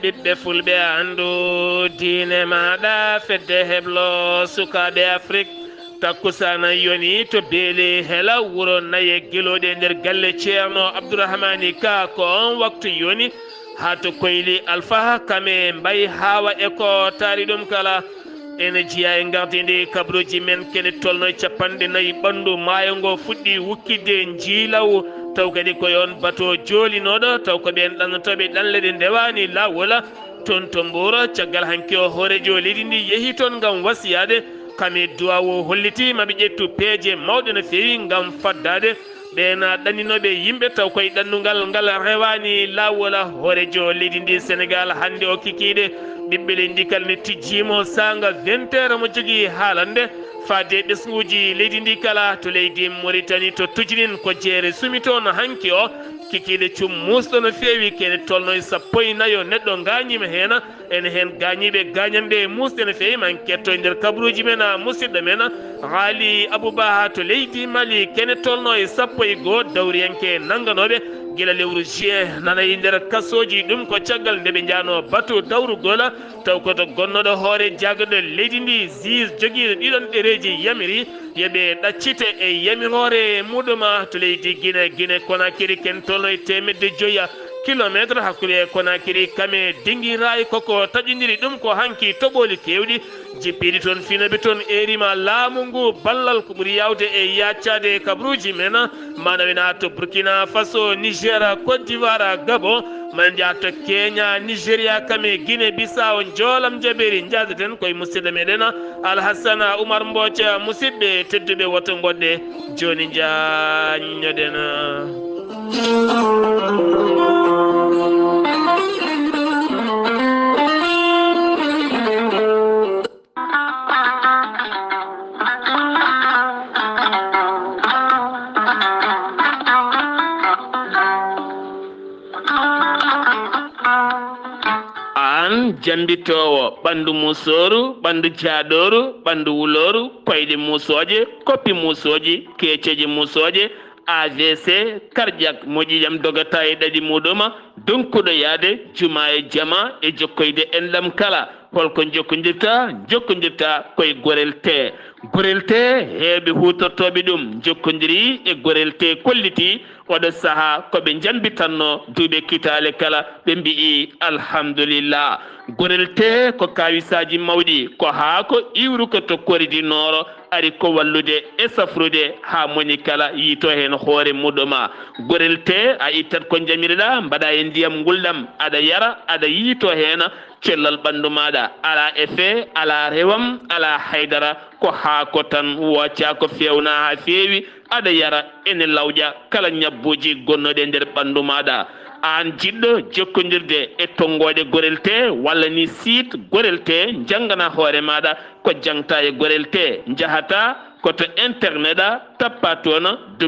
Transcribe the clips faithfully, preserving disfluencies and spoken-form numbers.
Ɓiɓɓe fulɓe, anndu diine maaɗa, fedde heblo sukaaɓe Afrik. Takkusaana yoni to Beeli Hela, wuro naye gilooɗi e nder galle Ceerno Abdourahmani Ka. Ko on waktu yoni haa to Koyli Alfaha, Kame, Mbayi, Haawa e ko taari ɗum kala. Ene jeyaa e ngardiindi kabaruuji men, kene tolno e capanɗe nayi ɓanndu maayo ngo fuɗɗi wukkitde njiilaw, taw kadi ko e on bato joolinooɗo, taw ko ɓeen ɗannotooɓe ɗanle ɗe ndewaani laawol. Toon to Mbuur, caggal hanki o, hooreejo leydi ndi yehi toon ngam wasiyaade. Kame duwaaw o holliti ma ɓe ƴettu peeje mawɗe no feewi ngam faddaade ɓeen ɗanninooɓe yimɓe, taw koye ɗannungal ngal rewaani laawol. Hooreejo leydi ndi Senegaal hannde o kikiiɗe, ɓiɓɓe leydi ndi kala ne tijjii mo saanga vingt heures, mo jogii haalande faade ɓesnguuji leydi ndi kala. To leydi Moritani, to Tujinin, ko jeere sumi toon hanki o. Kikiiɗe cum muusɗo no feewi, kene tolno e sappo e nayo neɗɗo gaañiima heen. Ene heen gaañiiɓe gaañanɗe muusɗe no feewi. Ma en ketto e nder kabaruuji men, a, musidɗo men, a, Haali Abubaha to leydi Mali, kene tolno e sappo e goo dawriyanke nannganooɓe gila lewru juin nana e nder kasooji. Ɗum ko caggal nde ɓe njahnoo batu dawrugol, taw ko to gonnooɗo hoore jaagorɗe leydi ndi, juge jogiiɗo ɗiɗon ɗereeji, yamiri yo ɓe ɗaccite e yamiroore muɗum to leydi Gine. Gine Konakiri, ken tolno e teemedde joyi kilometre hakkunde Konakiri, Kame, Dingiray, koko taƴondiri. Ɗum ko hanki toɓooli keewɗi jippiiɗi toon, finooɓe toon eerima laamu ngu ballal ko ɓuri yaawde e yaaccaade e kabaruuji men. Maana wina to Burkina Faso, Niger, Côte d'Ivoire, Gabon, ma en njaha to Kenya, Nigeria, Kame, Guinée Bissau, njoolam jabeeri. Njahdaten koye musidɗo meɗen Alhassana Oumar Mbodj. Musidɓe tedduɓe, woto ngoɗɗe, jooni njaññoɗen. Aan jambitoowo, ɓanndu musooru, ɓanndu jaaɗooru, ɓanndu wulooru, koyɗe musooje, koppi musooji, keeceeje musooje, A V C, cardiaque, moƴƴi jam dogata e ɗaɗi muɗum, donkuɗo yahde juma e jama e jokkoyde enɗam kala. Holko jokkondirta? Jokkondirta koye Gorel Tee. Gorel Tee, heewɓe huutortooɓe ɗum njokkondiri e Gorel Tee, kolliti oɗo sahaa ko ɓe njambitanno duuɓe kitaale kala, ɓe mbi'i alhamdulillah. Gorel Tee ko kawisaaji mawɗi, ko haako iwruko to Kori di Nooro, ari ko wallude e safrude haa moni kala yiito heen hoore muɗum. Gorel Tee, a ittat ko njamirɗa, mbaɗa e ndiyam ngulɗam, aɗa yara, aɗa yiito heen, cellal ɓanndu maaɗa alaa effet, alaa rewam, alaa haydara, ko haako tan, wooca ko feewna haa feewi, aɗa yara, ene lawƴa kala ñabbuuji gonnooɗi e nder ɓanndu maaɗa. Aan jiɗɗo jokkondirde e tonngooɗe Gorel Tee walla ni site Gorel Tee, janngana hoore maaɗa ko jaŋta e Gorel Tee. Njahata ko to internet a, tappa toon w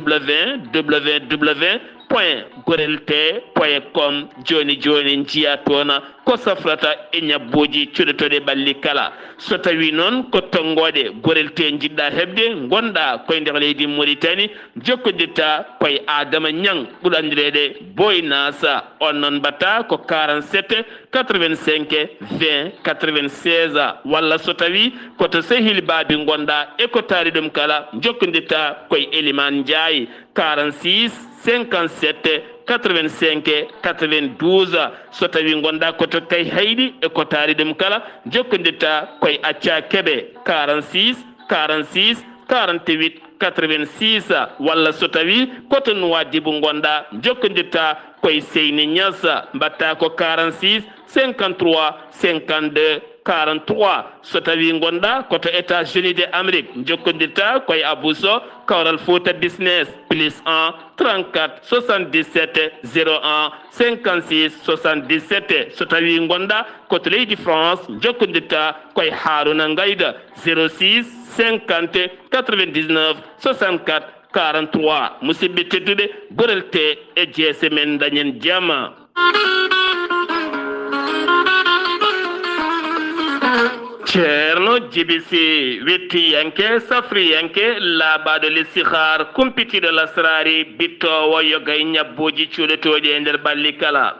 w w point gorel tee point com. Jooni jooni njiya toon ko safrata e ñabbuuji cuɗotooɗi ɓalli kala. So tawii noon ko tonngooɗe Gorel Tee njiɗɗa heɓde, ngonɗa koye nder leydi Moritani, jokkondirta koye Adama Ñaŋ, ɓurɗo anndireede Boy Nasa. On noon mbaɗta ko quarante-sept quatre-vingt-cinq vingt quatre-vingt-seize, walla so tawii ko to Sehil Baabi ngonɗa e ko taari ɗum kala, jokkondirta koye Elimaan Njaay, quarante-six cinquante-sept quatre-vingt-cinq quatre-vingt-douze. So tawii ngonɗa ko to Kayhayɗi e ko taari ɗum kala, jokkondirta koye Acca Kebe, quarante-six quarante-six quarante-huit quatre-vingt-six, walla so tawii ko to Nuwaadibu ngonɗa, jokkondirta koye Seyni Ñas, mbaɗta ko quarante-six cinquante-trois cinquante-deux quarante-trois. So tawii ngonɗa ko to États-Unis de Amérique, jokkondirta koye Abou Sow, Kawral Fouta Business, plus un trente-quatre soixante-dix-sept zéro un cinquante-six soixante-dix-sept. So tawii ngonɗa ko to leydi France, jokkondirta koye Harouna Ngayda, zéro six cinquante quatre-vingt-dix-neuf soixante-quatre quarante-trois. Musidɓe tedduɓe, Gorel Tee e jeese men, dañen jam. Ceerno Jibi Si, wettiyanke, safriyanke, laaɓaaɗo listihaar, kumpitiiɗo lasraari, bittoowo yoga e ñabbuuji cuuɗotooɗi e nder ɓalli kala.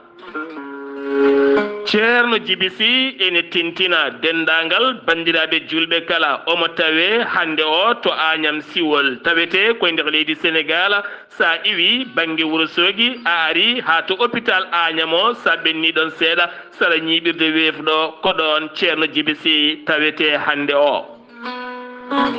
Ceerno Jibi Sih ene tintina denndaangal banndiraaɓe juulɓe kala. Omo tawee hannde o to Aañam Siwol, tawetee koye nder leydi Senegaal. So a iwii bannge Wuro Soogi, a arii haa to opitaal Aañam o, so a ɓennii ɗoon seeɗa, sara ñiiɓirde weefɗo, ko ɗoon Ceerno Jibi Sih tawetee hannde o.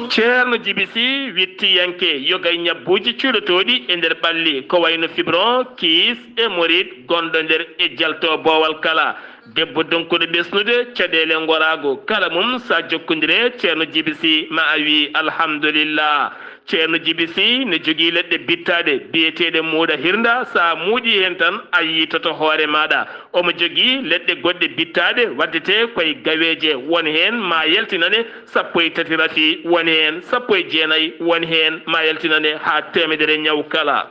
Ceerno Jibi Sih, wittiyanke yoga e ñabbuuji cuuɗotooɗi e nder ɓalli, ko wayno fibron, kiis, hémorroïde, gonɗo nder e jalto boowal kala. Debbo donkuɗo ɓesnude caɗeele ngoraagu kala mum, so a jokkondire Ceerno Jibi Sih, ma a wii alhamdulillah. Ceerno Jibi Sih ne jogii leɗɗe bittaaɗe biyeteeɗe muuɗa hirnda, so a muuɗii heen tan a yiitoto hoore maaɗa. Omo jogii leɗɗe goɗɗe bittaaɗe waɗetee koye gaweeje, won heen ma yaltinane sappo e tati rafi, won heen sappo e jeenayi, won heen ma yaltinane haa teemedere ñaw kala.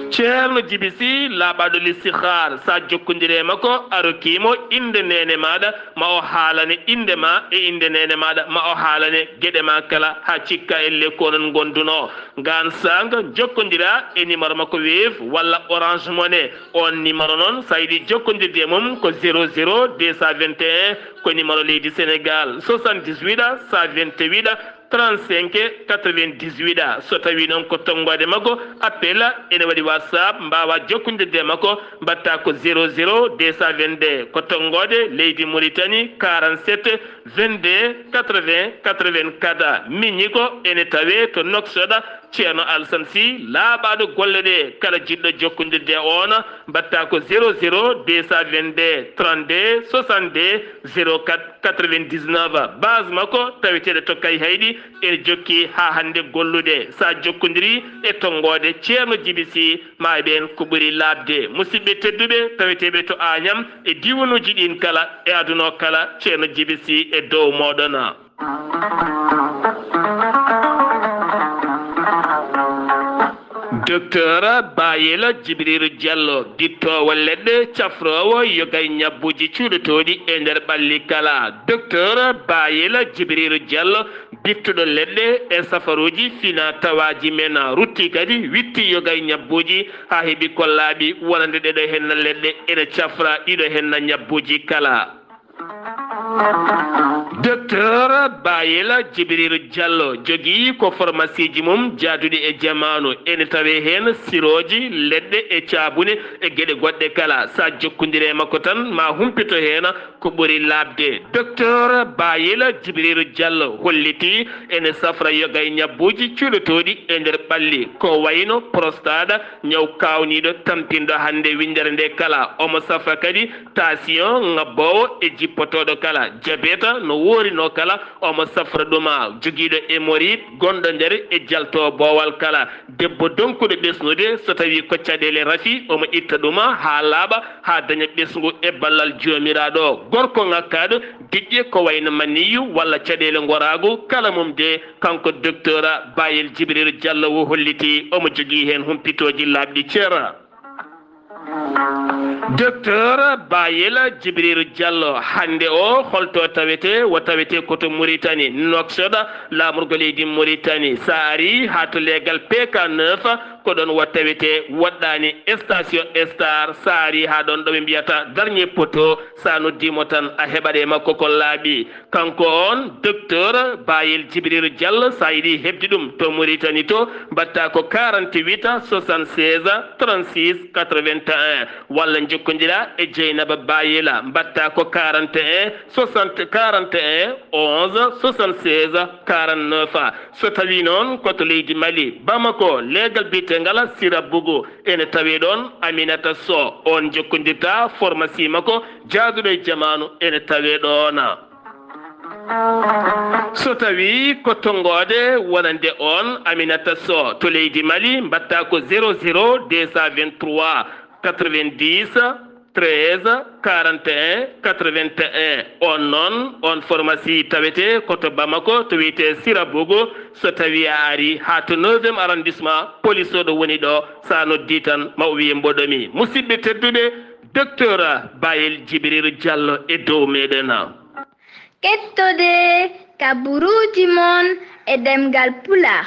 Ceerno Jibi Sih, laaɓaaɗo listihaar, so a jokkondire e makko, a rokkii mo innde neene maaɗa, ma o haalane innde ma e innde neene maaɗa, ma o haalane geɗe ma kala, haa cikka elle ko onon ngondunoo. Ngaan saanga, jokkondiraa e numéro makko Wave walla Orange Money. Oon numéro noon, so a yiɗi jokkondirde e mum, ko zéro zéro deux cent vingt et un, ko numéro leydi Senegaal, soixante-dix-huit, cent vingt-huit, trente-cinq, quatre-vingt-dix-huit. So tawii noon ko tonngoode makko, appel, ene waɗi WhatsApp, mbaawaa jokkondirde e makko, mbaɗtaa ko zéro zéro deux cent vingt-deux, ko tonngoode leydi Mauritanie, quarante-sept, vingt-deux, quatre-vingts, quatre-vingt-quatre. Miñi ko ene tawee to Nouakchott, Ceerno Alsan Sih, laaɓaaɗo golle ɗe, kala jiɗɗo jokkondirde e oon, mbaɗtaa ko zéro zéro deux cent vingt-deux trente-deux soixante-deux zéro quatre quatre-vingt-dix-neuf. Base makko taweteeɗo to Kayhayɗi, ene jokki haa hannde gollude. So a jokkondirii e tonngoode Ceerno Jibi Sih, ma e ɓeen ko ɓuri laaɓde. Musidɓe tedduɓe, taweteeɓe to Aañam e diiwanuuji ɗiin kala e aduna o kala, Ceerno Jibi Sih e dow mooɗon. Docteur Bayel Jibrilu Diallo, bittoowo leɗɗe, cafroowo yoga e ñabbuuji cuuɗotooɗi e nder ɓalli kala. Docteur Bayel Jibrilu Diallo, bittuɗo leɗɗe e safaruuji fina tawaaji men, rutti kadi witti yoga e ñabbuuji haa heɓi ko laaɓi wonande ɗeɗo henna leɗɗe, ene cafra ɗiɗo henna ñabbuuji kala. Docteur Bayel Jibrilu Diallo jogii ko formasiiji mum jaaduɗi e jamaanu, ene tawee heen sirooji, leɗɗe e caabune e geɗe goɗɗe kala. So a jokkondire e makko tan, ma humpito heen ko ɓuri laaɓde. Docteur Bayel Jibrilu Diallo hollitii ene safra yoga e ñabbuuji cuuɗotooɗi e nder ɓalli, ko wayno prostate, ñaw kaawniiɗo tampinɗo hannde winndere nde kala. Omo safra kadi tension ŋabboowo e jippotooɗo kala, jabeta no woorinoo kala, omo safra ɗuma, jogiiɗo hémorroïde, gonɗo nder e jalto boowal kala. Debbo donkuɗo ɓesnude, so tawii ko caɗeele rafi, omo itta ɗuma haa laaɓa, haa daña ɓesngu e ballal Joomiraaɗo. Gorko ŋakkaaɗo diƴƴe ko wayno maniyu walla caɗeele ngoraagu, kala mum de, kanko Docteur Bayel Jibril Diallo o holliti omo jogii heen humpitooji laaɓɗi cer. Docteur Bayel Jibril Diallo, hannde o holto tawete? O tawete ko to Mauritanie, Nouakchott, laamorgo leydi Mauritanie. So a arii haa to leegal P K neuf, ko ɗoon o tawete, woɗɗaani station Star. So a arii haa ɗoon ɗo ɓe mbiyata dernier poteau, so a noddii mo tan, a heɓat e makko ko laaɓi. Kanko on, Docteur Bayel Jibril Diallo, so a yiɗi heɓde ɗum to Mauritanie to, mbaɗta ko quarante-huit soixante-seize trente-six quatre-vingt-un, walla njokkondira e Dieynaba Bayela, mbaɗta ko quarante et un soixante, quarante et un onze soixante-seize quarante-neuf. So tawii noon ko to leydi Mali, Bamako, leegal biyeteengal Sira Bougou, ene tawee ɗoon Aminata Sow, on jokkondirta pharmacie makko jaaduɗo e jamaanu, ene tawee ɗoon. So tawii ko tonngoode wonande on Aminata Sow to leydi Mali, mbaɗta ko zéro zéro deux cent vingt-trois quatre-vingt-dix treize quarante et un quatre-vingt-un. On noon, on pharmacie tawete ko to Bamako, to wiyetee Sira Bougou. So tawii a arii haa to neuvième arrondissement, police o ɗo woni ɗo, so a noddii tan, ma o wiye mboɗo mi. Musidɓe tedduɓe, Docteur Bayel Jibril Diallo e dow meɗen. Kettode kaburuuji mon e ɗemngal Pulaar,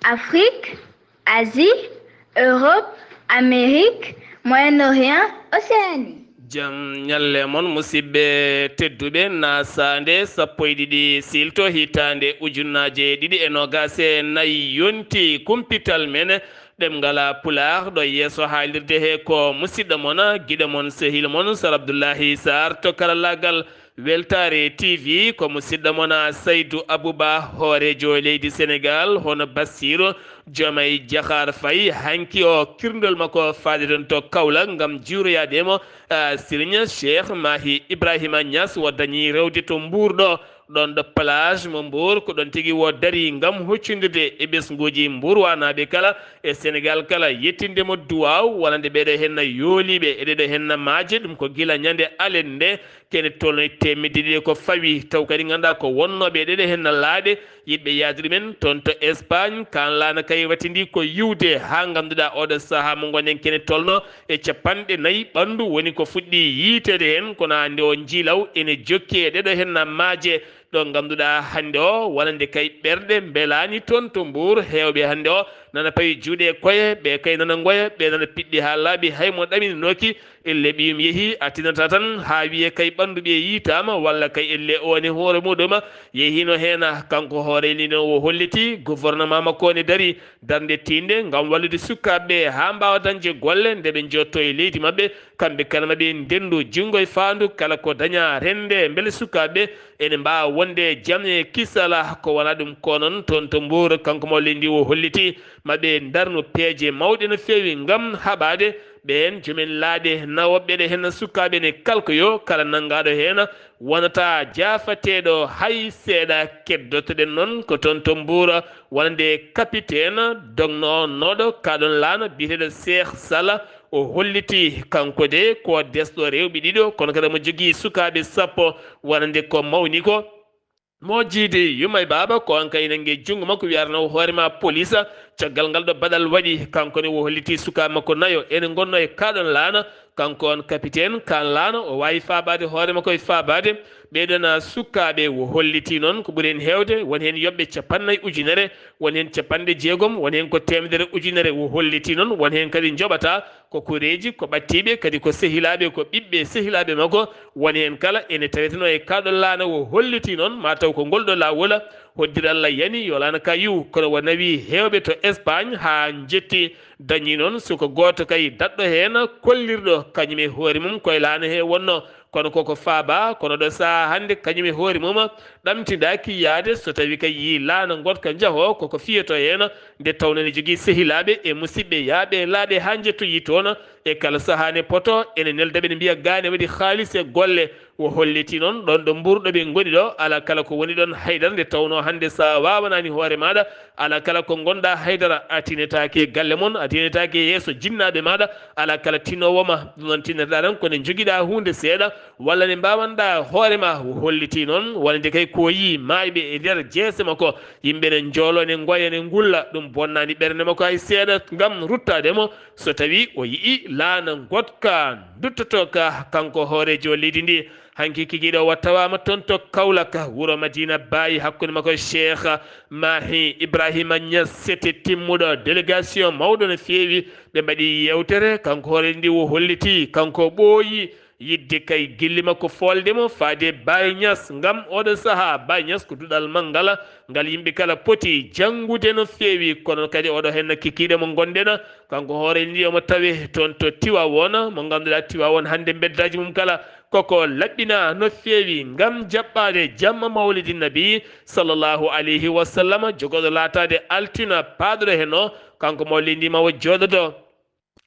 Afrique, Asie, Europe, Amérique, Moyen-Orient, Océanie. Jam ñalle mon, musidɓe tedduɓe. Nasaande sappo e ɗiɗi siilto, hitaande ujunnaaje ɗiɗi e noogaas e nayi yonti. Kumpital men ɗemngal Pulaar ɗo yeeso haalirde he ko musidɗo mon, giɗo mon, sehil mon, Sar Abdullahi Sarr to karallaagal Weltaare T V. Ko musidɗo mon Saydu Abuba, hooreejo leydi Senegaal, hono Bassiru Jomay Jaxaar Fay. Hanki o kirndol makko faade toon to Kaolack ngam juuroyaade mo, ah, Serigne Cheikh Mahi Ibrahima Niass, o dañi rewde to Mbuur ɗo, ɗoon ɗo plage mo Mbuur. Ko ɗoon tigi o darii ngam huccondirde e ɓesnguuji mbuurwanaaɓe kala e Senegaal kala, yettinde mo duwaaw wonande ɓeeɗo heen yooliiɓe e ɗeeɗo heen maaje. Ɗum ko gila ñande alet nde, kene tolno e teemedde ɗiɗi ko fawi, taw kadi ngannduɗaa ko wonnooɓe e ɗeeɗo heen laaɗe, yiɗɓe yahde ɗumen toon to Espagne. Kaan laana kay watindii ko yiwde haa ngannduɗaa oɗo sahaa mo ngonɗen kene tolno e capanɗe nayi ɓanndu woni ko fuɗɗii yiyteede heen, kono hannde o njiilaw ene jokki e ɗeeɗo heen maaje, ɗo ngannduɗaa hannde o wonande kay ɓerɗe mbelaani toon to Mbuur. Heewɓe hannde o nana pawi juuɗe e koye, ɓe kay nana ngoya, ɓe nana piɗɗi haa laaɓi, hay mo ɗaminanooki, elle ɓiyum yehi, a tinata tan haa wiye kay ɓanndu ɓe yiytaama, walla kay elle o ne hoore muɗum yehiino heen. Kanko hoore lino o holliti gouvernement makko ne darii darnde tiiɗnde ngam wallude sukaaɓe ɓe haa mbaawa dañde golle nde ɓe njotto e leydi maɓɓe, kamɓe kala maɓe ndenndu junngo e faandu kala ko daña rende mbele sukaaɓe ɓe ene mbaawa wonde jam e kisal. Ko wonaa ɗum ko noon toon to Mbuur, kanko mo leydi o holliti maɓe ndarnu peeje mawɗe no feewi ngam haɓaade ɓeen joomen laaɗe nawooɓe ɗe heen sukaaɓe ne kalkoyo, kala nanngaaɗo heen wonata jaafateeɗo hay seeɗa. Keddotoɗen noon ko toon to Mbuur wonande capitaine dognooɗo kaaɗon laana biyeteeɗo Cheikh Sala. O holliti kanko de ko desɗo rewɓe ɗiɗo, kono kadi mo jogii sukaaɓe sappo wonande ko mawni ko. Mo jiidi yumma e baaba ko on kay nange junngo makko wiyaata naw hoore ma police. Caggal ngal ɗo baɗal waɗi, kanko ne o holliti sukaaɓe makko nayo ene ngonno e kaaɗon laana. Kanko on capitaine kaan laana o waawi faabaade hoore makko e faabaade ɓeeɗon sukaaɓe. O holliti noon ko ɓuri heen heewde won heen yoɓɓe capannay ujunere, won heen capanɗe jeegom, won heen ko teemedere ujunere. O holliti noon won heen kadi njoɓata ko koreeji, ko ɓattiiɓe, kadi ko sehilaaɓe, ko ɓiɓɓe sehilaaɓe makko. Won heen kala ene taweteno e kaaɗo laana. O holliti noon ma taw ko ngol ɗo laawol hoddiral Allah yani yo laana ka yiw, kono o nawi heewɓe to Espagne haa njetti. Dañi noon suka gooto kay daɗɗo heen kollirɗo kañum e hoore mum koye laana he wonno. Kono koko faaba, kono ɗo sahaa hannde kañum e hoore mum ɗamtindaaki yahde so tawi kay yii laana ngotka njaho koko fiyoto heen, nde tawno ne jogii sehilaaɓe e musidɓe yaaɓe laaɗe haa njettoyii toon. E kala sahaa ne poto ene nelda ɓe ne mbiya gaa ne waɗi haalis e golle. O holliti noon ɗoon ɗo mbuurɗo ɓe ngoni ɗo, alaa kala ko woni ɗoon haydara, nde tawnoo hannde so a waawanaani hoore maaɗa, alaa kala ko ngonɗaa haydara, a tinetaake e galle mon, a tinetaake e yeeso jinnaaɓe maaɗa, alaa kala tinoowo ma. Ɗum noon tinneteɗaa tan ko nde njogiɗaa huunde seeɗa walla nde mbaawanɗaa hoore ma. O holliti noon wonande kay ko yii maayɓe e nder jeese makko, yimɓe ne njoolo, ne ngoya, ne ngulla, ɗum bonnaani ɓernde makko hay seeɗa ngam ruttaade mo. So tawii o yi'i laana ngotka duttotooka, kanko hooreejo leydi ndi, hanki kikiiɗo o tawaama toon to Kawlak, wuro Madina Baay, hakkunde makko Cheikh Mahi Ibrahima Niass, sete timmuɗo, délégation mawɗo no feewi, ɓe mbaɗi yeewtere, kanko hooreejo ndi o holliti, kanko ɓooyi yiɗde kay gilli makko foolde mo faade Baay Niass, ngam oɗo sahaa Baay Niass ko duɗal manngal, ngal yimɓe kala poti janngude no feewi. Kono kadi oɗo heen kikiiɗe mo ngonɗen, kanko hoore ndi omo tawe toon to Tiwaawoon, mo ngannduɗaa Tiwaawoon hannde mbeddaaji mum kala koko laɓɓina no feewi ngam jaɓɓaade jamma mawlidi nabi sallallahu alayhi wa sallam, jogooɗo laataade altina paaɗuɗo heen o, kanko mawlidi ma o jooɗodo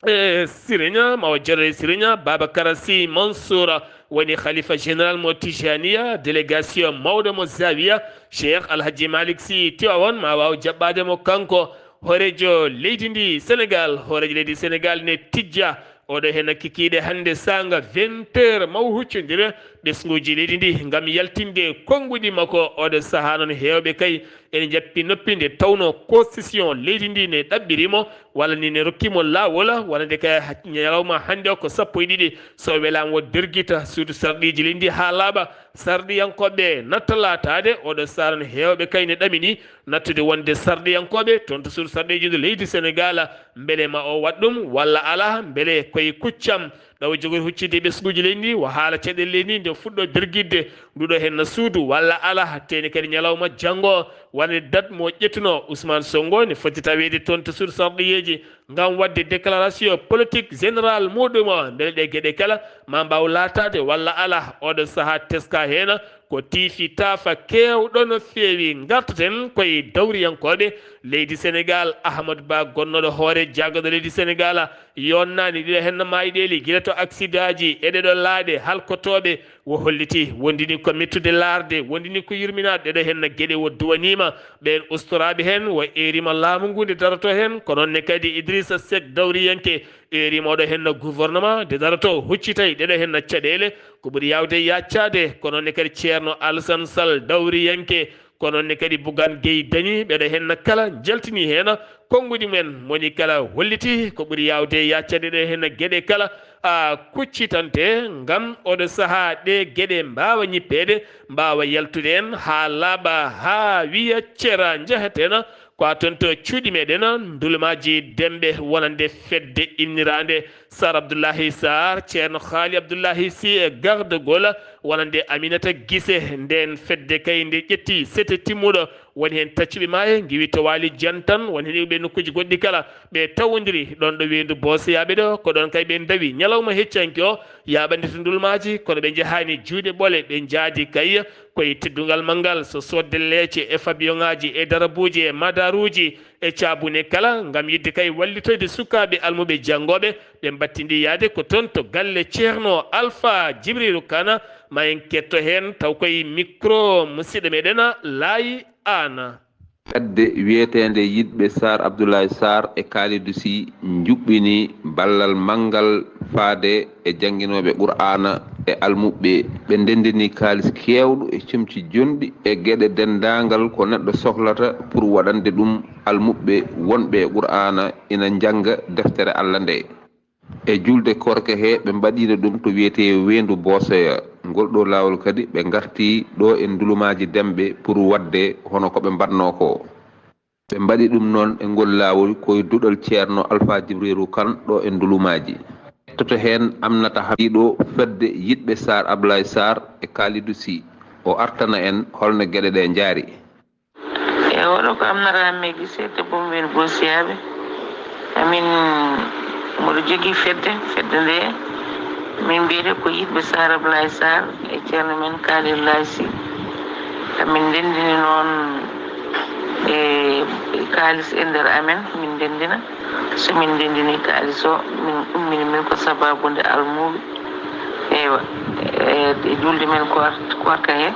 e Siriña, ma o jooɗodo e Siriña, Babacar Sy Mansour woni khalifa général mo Tijaniya, délégation mawɗo mo Zawiya, Cheikh Alhaji Malick Sy Tiwaawoon, ma waaw jaɓɓaade mo kanko, hooreejo leydi ndi Senegaal. Hooreejo leydi Senegaal ne tijja oɗo heen kikiiɗe hannde saanga vingt heures, ma o huccondire ɓesnguuji leydi ndi ngam yaltinde konnguɗi makko. Oɗo sahaa noon heewɓe kay ene njappi noppi nde tawnoo constitution leydi ndi ne ɗaɓɓiri mo, walla ni ne rokki mo laawol, walla nde kay ñalawma hannde o ko sappo e ɗiɗi. So welaama o dergita suudu sarɗiiji leydi ndi haa laaɓa, sarɗiyankooɓe natta laataade. Oɗo sahaa noon heewɓe kay ne ɗamini nattude wonde sarɗiyankooɓe toon to suudu sarɗiiji ndu leydi Senegaal, mbele ma o waɗ ɗum walla alaa, mbele koye kuccam. Ɗawo jogori huccitde ɓesnguuji leydi ndi, wo haala caɗeele leydi ndi, nde fuɗɗo bergitde nduɗo henna suudu walla alaa, teeni kadi ñalawma janngo, wonde date mo ƴettuno Ousmane Sonko ne foti taweede toon to suudu sarɗiyeeji ngam waɗde déclaration politique générale muɗum o, mbele ɗe geɗe kala ma mbaaw laataade walla alaa. Oɗo sahaa teska heen ko tiifi taafa keewɗo no feewi. Ngartaten koye dawriyankooɓe leydi Senegaal. Ahmadu Ba, gonnooɗo hoore jaagorɗe leydi Senegaal, yonnaani ɗiɗo heen maayɗeeli gila to aksidaaji e ɗeɗo laaɗe halkotooɓe, wo holliti wondini ko mettude laarde, wondini ko yurminaade ɗeɗo heen geɗe. Wo duwaniima ɓeen ustoraaɓe heen, wo eerima laamu ngu nde daroto heen, ko noon ne kadi Idrissa Seck dawriyanke eerima oɗo heen gouvernement nde daroto, huccitay ɗeɗo heen caɗeele. Ko ɓuri yaawde yaccaade, ko noon ne kadi Ceerno Alassane Sall dawriyanke, ko noon ne kadi Bougane Gueye Dany, ɓeɗo heen kala njaltini heen konnguɗi mumen, moni kala holliti ko ɓuri yaawde yaccaade ɗe heen geɗe kala. A kuccitante ngam oɗo sahaa ɗe geɗe mbaawa ñippeede, mbaawa yaltude en haa laaɓa, haa wiya cera njahaten ko a toon to cuuɗi meɗen, ndulumaaji demɓe wonande fedde inniraande Sar Abdullahi Sar, Ceerno Xaali Abdullahi Si e gardagol wonande Aminata Gise. Nden fedde kay nde ƴetti sete timmuɗo, woni heen taccuɓe maayo, ngiwi to waali jantan, woni heen iwɓe nokkuuji goɗɗi kala. Ɓe tawondiri ɗoon ɗo weendu Booseyaaɓe ɗo, ko ɗoon kay ɓe ndawi ñalawma heccanke o, yaaɓande to ndulmaaji, kono ɓe njahaani juuɗe ɓole, ɓe njaadi kay koye teddungal manngal, so soodde leece e fabiyoŋaaji e darabuuji e madaruuji e caabune kala, ngam yiɗde kay wallitoyde sukaaɓe almuɓe janngooɓe. Ɓe mbattindi yahde ko toon to galle Ceerno Alfa Jibriilu Kana, ma en ketto heen taw koye micro musidɗo meɗen Laay Aan. Fedde wiyeteende Yiɗɓe Saar Abdoulaye Sarr e Kalidou Sy njuɓɓini ballal manngal faade e jannginooɓe Qur'aana e almuɓɓe. Ɓe ndenndini kaalis keewɗo e comci jonɗi e geɗe denndaangal ko neɗɗo sohlata pour waɗande ɗum almuɓɓe wonɓe e Qur'aana ina njannga deftere Allah nde. E juulde koorka he, ɓe mbaɗiino ɗum to wiyetee Weendu Boosoya. Ngol ɗoo laawol kadi, ɓe ngartii ɗoo e ndulumaaji Demɓe pour waɗde hono ko ɓe mbaɗnoo ko. Ɓe mbaɗi ɗum noon e ngol laawol ko e duɗal Ceerno Alfaa Jibriiru Kan ɗoo e ndulumaaji. Hettoto heen Amnata Habiiɗo fedde Yiɗɓe Saar Ablaay Saar e Kaalidu Sih. O artana en hol no geɗe ɗee njaari. E oɗo ko Amnata Hammee Gise, debbo mo wiyetee Boosiyaaɓe. Amin, mboɗo jogii fedde, fedde nde min mbiyetee ko Yiɗɓe Saar Ablaay Saar e ceerno men Kaalidu Laay Sih. Amin ndenndini noon e kaalis e nder amen, min ndenndina. So min ndenndini kaalis o, min ummini min ko sabaabude almuuɓe. Eywa, e, e juulde men koor-, koorka he,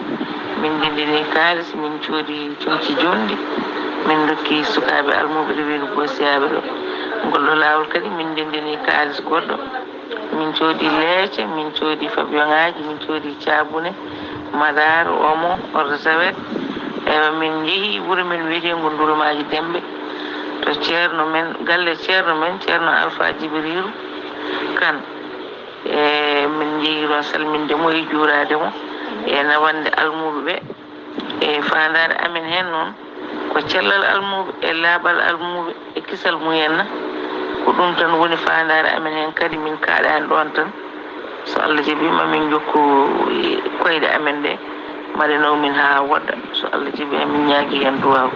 min ndenndini kaalis, min coodi comci jonɗi, min ndokki sukaaɓe almuuɓe ɗo wiyetee Boosiyaaɓe ɗo. Ngol ɗoo laawol kadi, min ndenndini kaalis goɗɗo, min coodi leece, min coodi fabiyoŋaaji, min coodi caabune, madaar, omo, ordosawet. Eywa, min njehi wuro men wiyeteengo Ndulumaaji Demɓe, to ceerno men, galle ceerno men, Ceerno Alfaa Jibriiru Kan. E min njehi ɗoon salminde mo e juuraade mo e nawande almuuɓe ɓe. E faandaare amen heen noon, ko cellal almuuɓe e laaɓal almuuɓe e kisal mumen. Ko ɗum tan woni faandaare amen heen, kadi min kaaɗaani ɗoon tan. So Allah jaɓii, ma min njokku koyɗe amen ɗe, mbaɗe naw min haa woɗɗa. So Allah jaɓii, amin ñaagii heen duwaaw.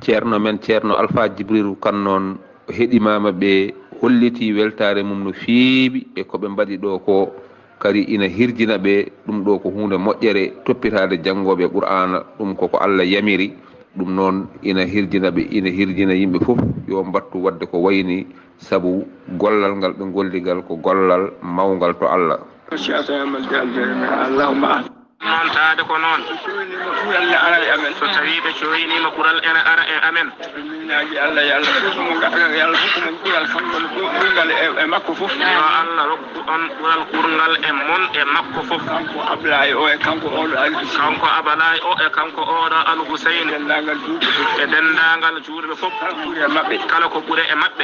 Ceerno men, Ceerno Alfaa Jibriilu Kan noon, o heɗimaama ɓe, hollitii weltaare mum no feewi e ko ɓe mbaɗi ɗoo ko, kadi ina hirjina ɓe. Ɗum ɗoo ko huunde moƴƴere, toppitaade janngooɓe Qur'aana, ɗum ko ko Allah yamiri. Ɗum noon ina hirjina ɓe, ina hirjina yimɓe fof, yo mbattu waɗde ko wayi nii, sabu gollal ngal ɓe ngolli ngal ko gollal mawngal to Allah. Allahumma. Noon taade ko noon. So tawii ɓe cooyniima ɓural ene ara e amen. Minnaaji Allah, yo Allah rokku mo ga-, yo Allah rokku mo ɓural kanko ɓurngal e, e makko fof. Yo Allah rokku on ɓural ɓurngal e mon e makko fof. Kanko Ablaye o e kanko oɗo Al Hussein. Kanko Ablaye o e kanko oɗo Al Hussein. Denndaangal juulɓe fof. E denndaangal juulɓe fof. Kala ko ɓuri e maɓɓe. Kala ko ɓuri e maɓɓe.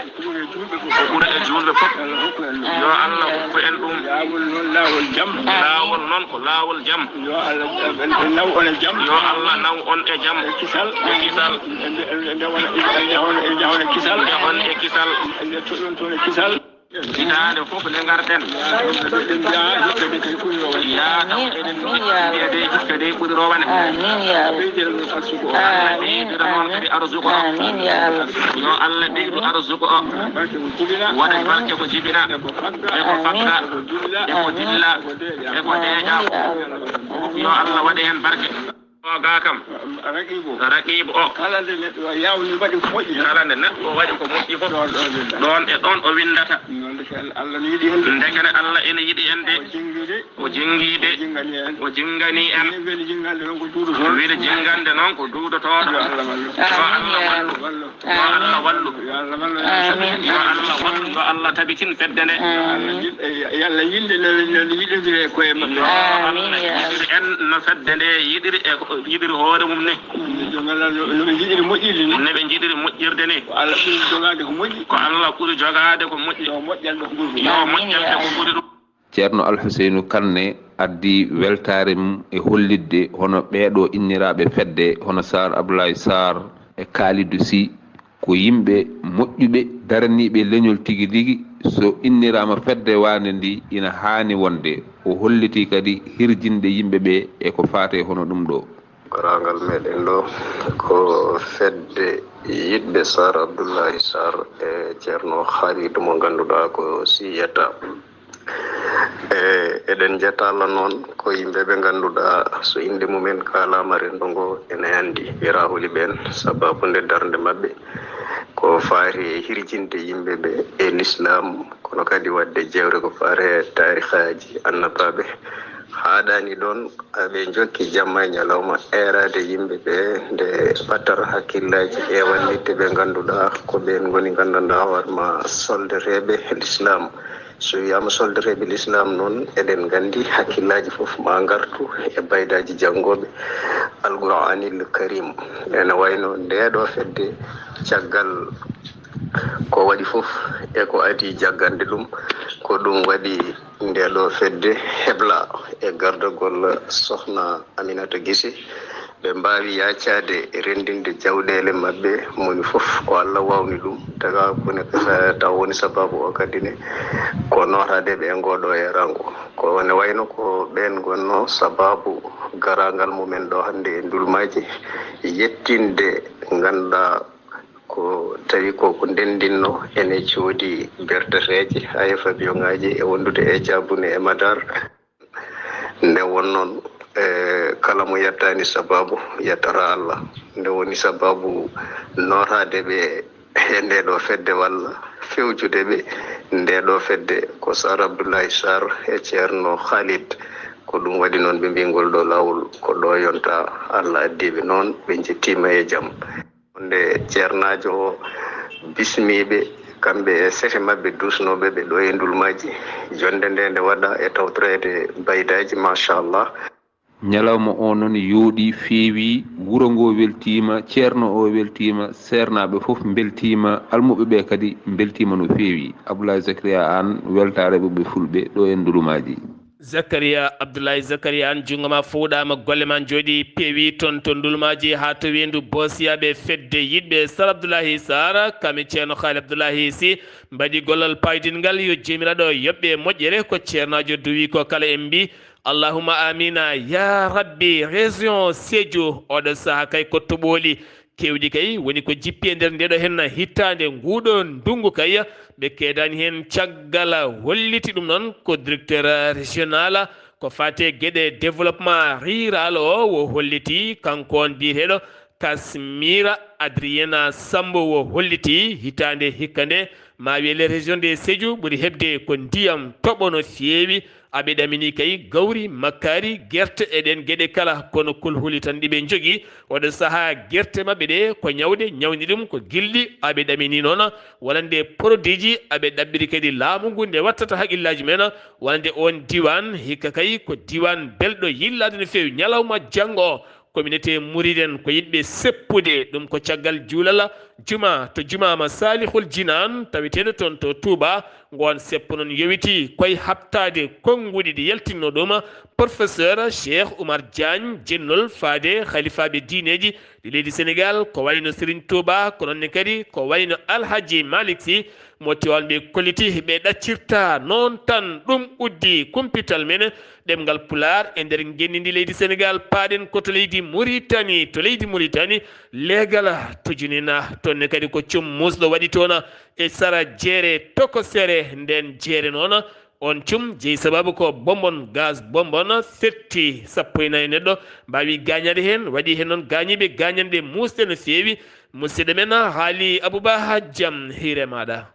Ko ɓuri e juulɓe fof. Yo Allah hokku en ɗum. Laawol noon, laawol jam. Laawol noon ko laawol jam. Yo Allah, eh, eh, naw on e jam. Yo Allah naw on e jam. E kisal. E kisal. Nde, nde, nde wona, nde wona, nde wona kisal. Nde on e kisal. Nde toɗɗon toon e kisal. Hitaande fof nde ngarɗen, yaa taw eɗen mbiyede hikka de ɓuri rowane. Amin ya Allah. Amin, amin. Kadi arsuku o. Amin ya Allah. Yo Allah ɓeydu arsuku o. Waɗa barke ko jibina. E ko fagga. E ko dilla. E ko deeƴa. Yo Allah waɗe heen barke. O ga kam. Raqibu. Raqibu o. Kala nde neɗɗo yawni waɗi ko moƴƴi. Kala nde neɗɗo waɗi ko moƴƴi fof. Ɗon, ɗon, ɗon. Ɗon e ɗon o winndata. Noon de, Allah ne yiɗi en de. Ndekene Allah ene yiɗi en de. O jingi de. O jingi de. O jingani en. O jingani en. Min weli jingande noon ko duuɗotooɗo. Weli jingande noon ko duuɗotooɗo. Yo Allah wallu. Yo Allah wallu. Wallu. Yo Allah wallu. Yo Allah wallu. Amin. Yo Allah wallu. Yo Allah tabitin fedde nde. Amin. Yo Allah yinde no, no yiɗodiri e koye maɓɓe. Yo Allah yiɗir en no fedde nde yiɗiri e yiɗiri hoore mum ni. Yo Allah no, no ɓe njiɗiri moƴƴirde ni. No ɓe njiɗiri moƴƴirde ni. Ko Allah ɓuri jogaade ko moƴƴi. Ko Allah ɓuri jogaade ko moƴƴi. Yo moƴƴan ɓe ko ɓuri ɗum. Yo moƴƴan ɓe ko ɓuri ɗum. Ceerno Alhuseynu Kanne addi weltaare mum e hollitde hono ɓeeɗo inniraaɓe fedde hono Saar Abdoulaye Saar e Kalidou Sy ko yimɓe moƴƴuɓe daraniiɓe leñol tigi rigi. So inniraama fedde waande ndi ina haani wonde. O hollitii kadi hirjinde yimɓe ɓe e ko faati e hono ɗum ɗo. Garaangal meɗen ɗo ko fedde yiɗɓe Saar Abdullahi Saar e Ceerno Haliidu mo ngannduɗaa ko siyata. E, eɗen njetta Allah noon ko yimɓe ɓe ngannduɗaa so innde mumen kaalaama renndo ngo ene anndi, wiyata holi ɓeen, sababu nde darnde maɓɓe ko faati e hirjinde yimɓe ɓe e lislaam, kono kadi waɗde jeewte ko faati e taarikaaji annabaaɓe. Haaɗaani ɗoon, ɓe njokki jamma e ñalawma eeraade yimɓe ɓe nde ɓattar hakkillaaji e wallitde ɓe ngannduɗaa ko ɓeen ngoni nganndanɗaa hoore ma soldareeɓe lislaam. So wiyaama soldareeɓe lislaam noon, eɗen nganndi hakkillaaji fof ma ngartu e baydaaji janngooɓe Alqur'aanil Kariim. Ene wayno ndeeɗo fedde caggal ko waɗi fof e ko adii jaggande ɗum, ko ɗum waɗi ndeeɗo fedde hebla e gardagol Sohna Aminata Gise. Ɓe mbaawi yaacaade renndinde jawɗeele maɓɓe, moni fof ko Allah waawni ɗum, taga ko ne, taw woni sababu o kadi ne, ko nootaade ɓe e ngooɗo eeraango. Ko ne wayno ko ɓeen ngonnoo sababu garaangal mumen ɗo hannde e Ndulmaaji, yettinde ngannduɗaa ko tawi ko ko ndenndinno ene coodi berdareeje, hay fabiyongaaji e wondude e Jaabune e Madaar. Nde won noon, e, kala mo yettaani sababu, yettata Allah. Nde woni sababu nootaade ɓe e ndeeɗo fedde walla fewjude ɓe ndeeɗo fedde ko Saar Abdullahi Saar e Ceerno Khalid. Ko ɗum waɗi noon ɓe mbiy ngol ɗo laawol ko ɗo yonta. Allah addi ɓe noon, ɓe njettiima e jam. Nde ceernaajo o bismiiɓe, kamɓe e seeɗa maɓɓe duusnooɓe ɓe ɗo e Ndulmaaji, jonnde nde nde waɗa e tawtoreede baydaaji, machallah. Ñalawma o noon yooɗi, feewi, wuro ngo weltiima, ceerno o weltiima, seernaaɓe fof mbeltiima, almuɓɓe ɓe kadi mbeltiima no feewi. Abdoulaye Zakaria Anne, weltaare ɓiɓɓe fulɓe ɗo e Ndulmaaji. Zakaria, Abdoulaye Zakaria Anne, junngo ma fowɗaama, golle ma njooɗi peewi toon to Ndulmaaji haa to weendu Boosiya. Ɓe fedde yiɗɓe Sar Abdoulahi Sar, kam e Ceerno Haali Abdoulahi Sy, mbaɗi gollal paydingal. Yo Joomiraaɗo yoɓ ɓe moƴƴere. Ko ceernaajo duwi ko kala en mbi allahumma amina ya rabbi. Région Sédhiou, oɗo saha kay ko toɓooli keewɗi kay woni ko jippi e nder ndeɗo hen hittaande, nguɗo ndunngu kay. Ɓe keedani hen caggal holliti ɗum noon ko directeur régional ko fate geɗe développement rural o, o holliti kanko on biyeteeɗo Kasmira Adriana Sambo, o holliti hitaande hikka nde ma wiye les régions de Sédhiou ɓuri heɓde ko ndiyam toɓo no feewi. Aɓe ɗamini kay gawri, makkaari, gerte e ɗen geɗe kala, kono kulhuli tan ɗi ɓe njogii. Oɗo sahaa gerte maɓɓe ɗe ko ñawde, ñawni ɗum ko gilɗi. Aɓe ɗamini noon wonande produitji aɓe ɗaɓɓiri kadi laamu ngu nde wattata haqillaaji men. Wonande oon diiwaan, hikka kay ko diiwaan belɗo yillaade no feewi. Ñalawma janngo o, communauté mouride en ko yiɗɓe seppude ɗum ko caggal juulal juma to juma Masalihul Jinaan taweteeɗo toon to Touba. Ngoon seppo noon yowitii koye haɓtaade konnguɗi ɗi yaltinno ɗum professeur Cheikh Oumar Diagne, jennol faade halifaaɓe diineeji ɗi leydi Senegaal, ko wayno Serigne Touba, ko noon ne kadi ko wayno Alhaji Malick Sy mo Tiwaawan ɓe kolliti. Ɓe ɗaccirta noon tan ɗum uddi kumpital men ɗemngal Pulaar e nder ngenndi ndi leydi Senegaal. Paaɗen ko to leydi Muritani, to leydi Muritani, leegal to Junina, toon ne kadi ko cum muusɗo waɗi toon e sara jeere tokosere. Nden jeere noon, on cum jeyi sababu ko bonbon, gaz bonbon, setti sappo e nayi neɗɗo mbaawi gaañaade heen, waɗi heen noon gaañiiɓe gaañanɗe muusɗe no feewi. Musidɗo men Haali Abouba, jam hiire maaɗa.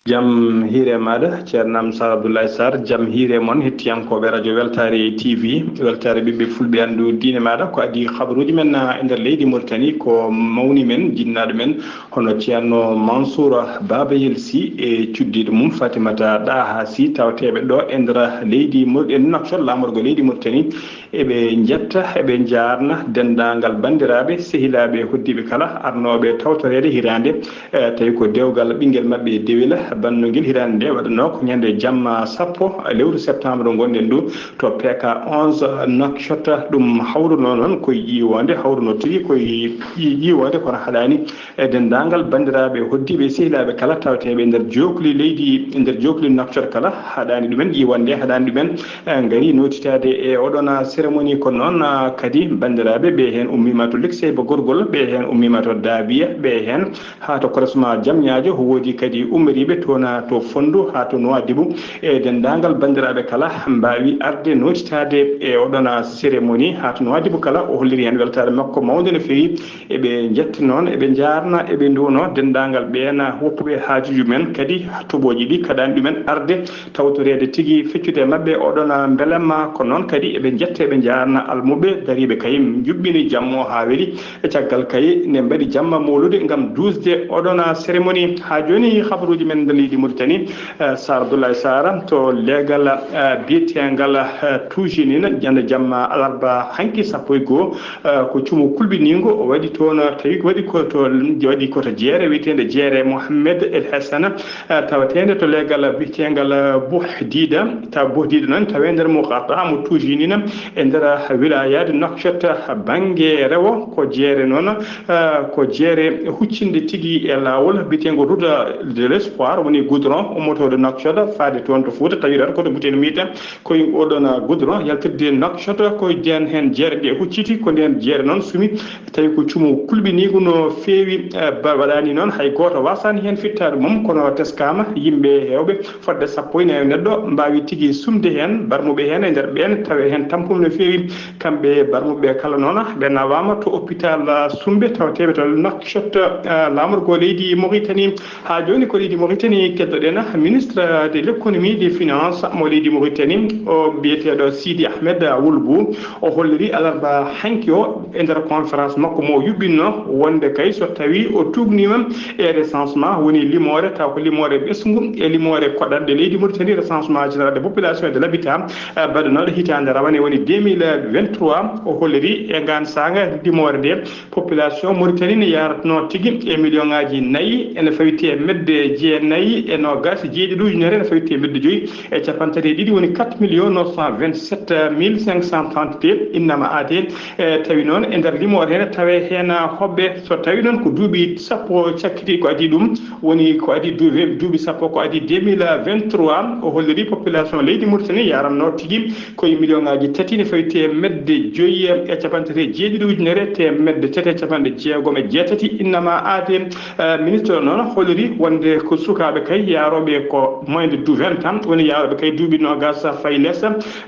Jam hiire maaɗa, ceernam Sar Abdoulaye Sarr, jam hiire mon, hettiyankooɓe radio Weltaare T V, Weltaare ɓiɓɓe fulɓe anndu diine maaɗa. Ko adii habaruuji men, ah, e nder leydi Mauritanie, ko mawni men, jinnaaɗo men, hono Ceerno Mansour Babayel Sy e cuddiiɗo mum Fatimata Ɗaha Sy, tawateeɓe ɗo e nder leydi Mauritanie, Nouakchott, laamorgo leydi Mauritanie. Eɓe njetta, eɓe njaarna denndaangal banndiraaɓe, sehilaaɓe, hoddiiɓe kala arnooɓe tawtoreede hiraande, eh, tawi ko dewgal ɓinngel maɓɓe dewel, banndungel hiraande nde waɗanoo ko ñande jamma sappo lewru septembre ngonɗen ndu to P K onze Nouakchott. Ɗum hawruno noon koye ƴiiwoonde, hawruno tigi koye ƴi-, ƴiiwoonde, kono haɗaani e denndaangal banndiraaɓe, hoddiiɓe, sehilaaɓe kala tawateeɓe e nder jookli leydi, e nder jookli Nouakchott kala, haɗaani ɗumen ƴiiwannde, haɗaani ɗumen, eh, ngari nootitaade e oɗon, ah, cérémonie. Ko noon, ah, kadi banndiraaɓe, ɓe heen ummiima to Luxembourg gorgol, ɓe heen ummiima to Daabiya, ɓe heen haa to croisement Jamñaajo, woodi kadi ummoriiɓe toon, ah, to Fonndu haa to Nouadhibou. E denndaangal banndiraaɓe kala mbaawi arde nootitaade e oɗon, ah, cérémonie haa to Nouadhibou kala. O holliri heen weltaare makko mawnde no feewi. Eɓe njetta noon, eɓe njaarna, eɓe nduwno denndaangal ɓeen woppuɓe haajuuji men, kadi toɓooji ɗi kaɗaani ɗumen arde tawtoreede tigi, feccude e maɓɓe oɗon mbelamma. Ko noon kadi eɓe njetta, eɓe njaarna almuɓe dariiɓe kay njuɓɓini jammo haa weli. E caggal kay ne mbaɗi jamma mowlude ngam duusde oɗon cérémonie. Haa jooni habaruuji men nder leydi Mauritanie, eh, Sar Abdoulaye Sarr, to leegal, eh, biyeteengal, eh, Tuujinina, ñande jamma alarba hanki sappo e goo, eh, ko cumu kulɓiniingo o waɗi toon, tawi ko waɗi ko to, waɗi ko to jeere wiyeteende Jeere Mohammed El Hassana, eh, tawateende to leegal biyeteengal, eh, Bohdida. Taw Bohdida noon tawi nder mo Qataa mo Tuujinina e nder wilaayaade Nouakchott bannge rewo. Ko jeere noon, eh, ko jeere huccinde tigi e laawol biyeteengo Route de l'Espoir, woni goudron ummotooɗo Nouakchott faade toon to Fuuta, tawi tan ko to Butel Miita. Koye oɗon goudron yaltirde Nouakchott, ko ndeen heen jeere nde hucciti, ko ndeen jeere noon sumi, tawi ko cumu kulɓiniigu no feewi, eh, ba-, waɗaani noon hay gooto waasaani heen fittaade mum, kono teskaama yimɓe heewɓe fodde sappo e nayo neɗɗo mbaawi tigi sumde heen, barmuɓe heen e nder ɓeen tawi heen tampol no feewi. Kamɓe barmuɓe kala noon ɓe nawaama to hôpital, ah, Sumbe, tawateeɓe to Nouakchott, ah, laamorgo leydi Mauritanie. Haa jooni ko leydi Mauritanie keddoɗen, ministre de l'économie, des finances mo leydi Mauritanie, o biyeteeɗo Sidi Ahmed Wulbu, o holliri alarba hanki o e nder conférence makko mo yuɓɓinno wonde kay so tawi o tuugniima e recensement, woni limoore, taw ko limoore ɓesngu e limoore koɗanɗe leydi Mauritanie, recensement général de population et de l'habitat, eh, baɗanooɗo hitaande rawane woni deux mille vingt-trois. O holliri e ngaan saanga limoore nde, population Mauritanie ne yaratnoo tigi e million ŋaaji nayi, ene fawi teemedde jeenayi e noogaas e jeeɗiɗi ujunere, ene fawi teemedde joyi e capanɗe tati e ɗiɗi, woni quatre millions neuf cent vingt-sept mille cinq cent trente-deux innama aade. E tawi noon e nder limoore heen tawe heen hoɓɓe, so tawi noon ko duuɓi sappo cakkiti ko adii ɗum, woni ko adii duuɓi, duuɓi sappo ko adii deux mille vingt-trois, o holliri population leydi Mauritanie yaranno tigi koye million ŋaaji tati ne fawi teemedde joyi e capanɗe tati e jeeɗiɗi ujunere teemedde tati e capanɗe jeegom e jeetati innama aade. Eh, ministre o noon holliri wonde ko sukaaɓe kay yaarooɓe ko moins de vingt ans, woni yaarooɓe kay duuɓi noogaas fayi les.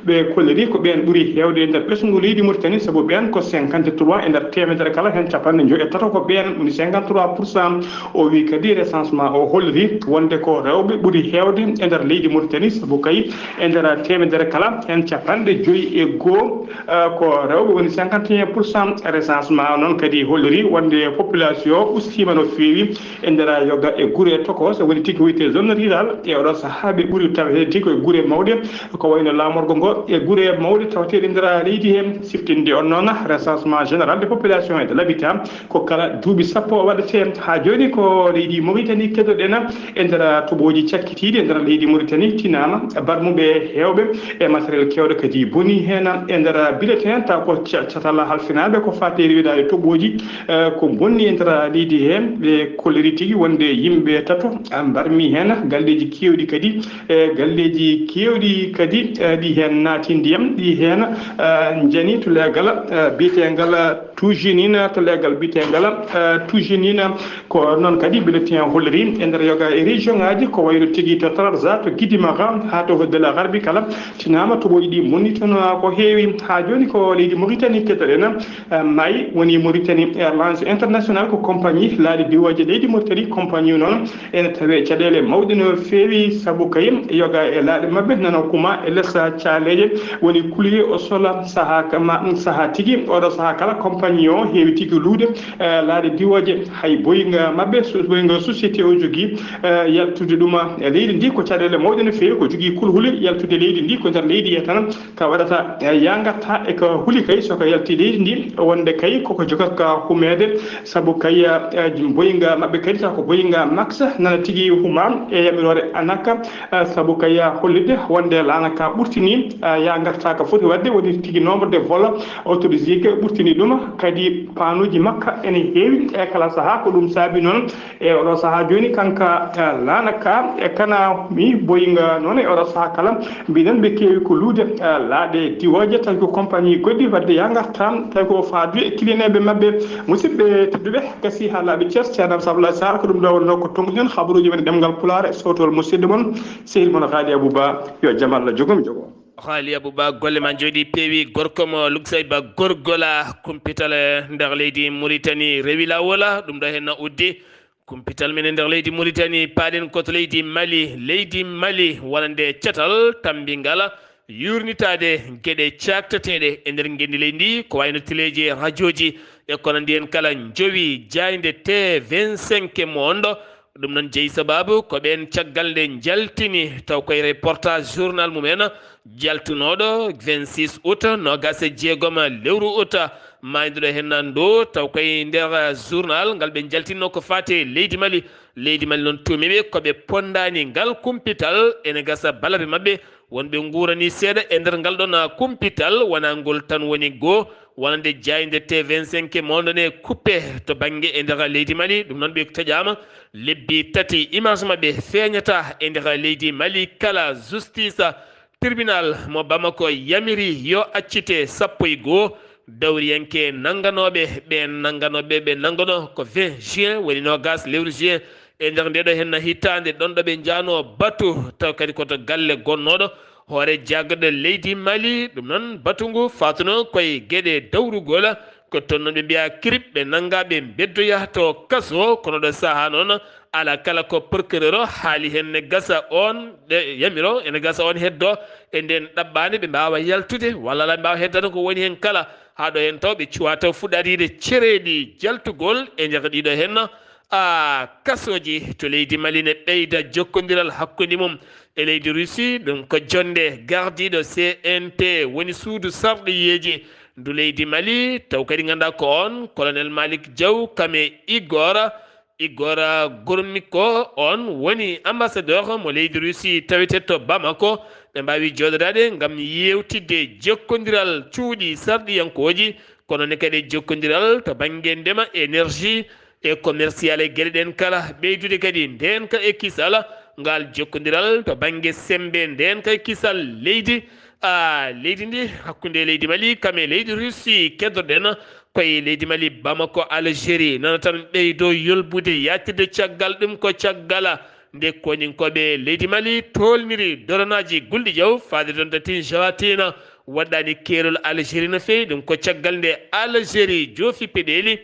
Ɓe kolliri ko ɓeen ɓuri heewde e nder ɓesngu leydi Mauritanie, sabu ɓeen ko cinquante-trois e nder teemedere kala, heen capanɗe joyi e tato ko ɓeen, woni cinquante-trois pour cent. O wi kadi recensement o holliri wonde ko rewɓe ɓuri heewde e nder leydi Mauritanie, sabu kay e nder teemedere kala, heen capanɗe joyi e goo Ko rewɓe woni cinquante et un pour cent. Recensement noon kadi holliri wonde population ustiima no feewi e nder yoga e gure tokos, woni tigi wiyte zone rural. E oɗo sahaa ɓe ɓuri tawede tigi koye gure mawɗe, ko wayno laamorgo ngo e gure mawɗe tawateɗe nder leydi he. Siftinde on noon, recensement général de population et de l'habitat ko kala duuɓi sappo waɗete. Haa jooni ko leydi Mauritanie keɗoɗen e nder toɓoji cakkitiiɗi e nder leydi Mauritanie, tinaama barmuɓe heewɓe e matériel kewɗo kadi boni heen e nder bulletin. Taw ko ca- catal halfinaaɓe ko faati e riiwdaade toɓoji, eh, ko bonni e nder leydi he. Ɓe kolliri tigi wonde yimɓe tato, ah, mbarmi heen, galleeji keewɗi kadi, eh, galleeji keewɗi kadi, eh, ɗi heen naati ndiyam, ɗi heen, eh, njani to leegal, eh, biyeteegal Tujinina to leegal biyeteegal, eh, Tujinina. Ko noon kadi bulletin holliri e nder yoga e région ngaji, ko wayno tigi to Trarza, to Gidimara, haa to Hodela Garbi kala, tinaama toɓoji ɗi bonni toon ko heewi. Haa jooni ko leydi Mauritanie keɗoɗen, eh, maayi woni Mauritanie Airlines International, ko compagnie laaɗe diwooje leydi Mauritanie. Compagnie noon ene tawe caɗeele mawɗe no feewi, sabu kay yoga e laaɗe maɓɓe nana kuma e les caaleeje, woni kuliye o sola sahaa kama, sahaa tigi. Oɗo sahaa kala compagnie o heewi tigi luude, eh, laaɗe diwooje. Hay boyga maɓɓe, so- boyga société o jogii, eh, yaltude ɗuma e leydi ndi ko caɗeele mawɗe no feewi, ko jogii kulhuli yaltude leydi ndi ko nder leydi he tan ka waɗata, eh, yangatta e ka huli kay so ka yalti leydi ndi, wonde kay koko jogata ka humeede, sabu kay, eh, boyga maɓɓe kadi taw ko boyga Max nana tigi huma e yamiroore anaka, eh, sabu kay hollitde wonde laana ka ɓurtini, eh, yangatta ka foti waɗde, woni tigi nombre de vol autorisé ke ɓurtini ɗuma, kadi panuuji makka ene heewi e kala sahaa. Ko ɗum saabi noon e oɗo sahaa jooni kanka, eh, laana ka e kana mi boyga noon e oɗo sahaa kala mbiɗen ɓe keewi ko luude, eh, laaɗe diwooje, tawi ko compagnie goɗɗi wadde yangarta, tawi ko faadu e kilineeɓe maɓɓe. Musidɓe tedduɓe, gasi haa laaɓi cer, Ceerno Abdallah Sarr ko ɗum ɗo wonno ko tonguɗen habaruuji men ɗemngal Pulaar e sowtol musidɗo mon, sehil mon Haali Abou Ba, yo jam Allah jogo mi jogo. Haali Abou Ba, golle ma njooɗi peewi, gorko mo Luksay Ba, gorgola kumpital e nder leydi Mauritanie rewi lawola, ɗum ɗo henna uddi. Kumpital men e nder leydi Mauritanie, paaɗen ko to leydi Mali. Leydi Mali wonande catal tammbingal yuurnitaade geɗe caakteteeɗe e nder ngenndi leydi ndi, ko wayno teleeji e rajooji e ko nanndi heen kala, njowi jaaynde T vingt-cinq Monde. Ɗum noon jeyi sabaabu ko ɓeen caggal nde njaltini taw koye reportage journal mum en jaltunooɗo vingt-six août, noogaas e jeegom lewru août, maayduɗo heen ndu, taw koye nder journal ngal ɓe njaltinno ko faati e leydi Mali. Leydi Mali noon tuumi ɓe ko ɓe ponndaani ngal kumpital, ene gasa balabe maɓɓe wonɓe nguurani seeɗa e nder ngal ɗon kumpital, wonaa ngol tan woni goo, wonande jaaynde T vingt-cinq Monde ne kuppe to bannge e nder leydi Mali. Ɗum noon ɓe taƴaama lebbi tati, image maɓɓe feeñata e nder leydi Mali kala. Justice, tribunal mo Bamako yamiri yo accite sappo e goo dawriyanke nannganooɓe ɓe, nannganooɓe ɓe nannganoo ko vingt juin, woni noogaas lewru juin, e nder nde ɗo henna hitaande, ɗon ɗo ɓe njaanoo batu, taw kadi ko to galle gonnooɗo hoore jaggaɗo leydi Mali. Ɗum noon batu ngu faatuno koye geɗe dawrugol, ko toon noon ɓe mbiya kirib, ɓe nannga ɓe mbeddoya to kaso. Kono ɗo sahaa noon, ala kala ko procureur o haali heen ne gasa on ɗe yamiro, ene gasa on heddo e nden ɗaɓɓaande ɓe mbaawa yaltude, walla ala ɓe mbaawa heddano ko woni heen kala. Haa ɗo heen taw ɓe cuwa taw fuɗɗaade yiide cereeɗi jaltugol e nder ɗiɗo heen, a, kasooji to leydi Mali ne ɓeyda jokkondiral hakkunde mum e leydi Russie. Ɗum ko jonnde gardiiɗo C N T, woni suudu sarɗiyeeji ndu leydi Mali, taw kadi ngannduɗaa ko on, Colonel Malick Diaw Kame Igor. Igor Gromyko, on woni ambassadeur mo leydi Russie taweteeɗo to Bamako. Ɓe mbaawi jooɗodaade ngam yeewtidde jokkondiral cuuɗi sarɗiyankooji, kono ne kadi jokkondiral to bannge ndema, énergie, e commercial e geɗe ɗen kala, ɓeydude kadi ndeenka e kisal, ngal jokkondiral to bannge semmbe ndeenka e kisal leydi, a, leydi ndi, hakkunde leydi Mali kam e leydi Russie. Keddorɗen koye leydi Mali, Bamako, Algérie nana tan ɓeydo yolbude, yaatirde caggal ɗum ko caggal nde koninkooɓe leydi Mali tolniri doronaaji Gulɗi Jaw faade toon to Tinjawatina, waɗɗaani keerol Algérie no feewi. Ɗum ko caggal nde Algérie joofi peɗeeli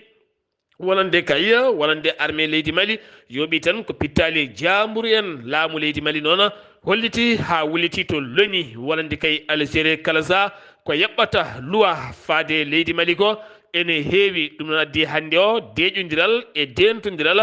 wonande kay, wonande armée leydi Mali, yooɓi tan ko pittaali jaamburu en. Laamu leydi Mali noon holliti haa wulliti to loni wonande kay Algérie kala saha ko yaɓɓata luwa faade leydi Mali ko ene heewi. Ɗum noon addi hannde o deeƴondiral e deentondiral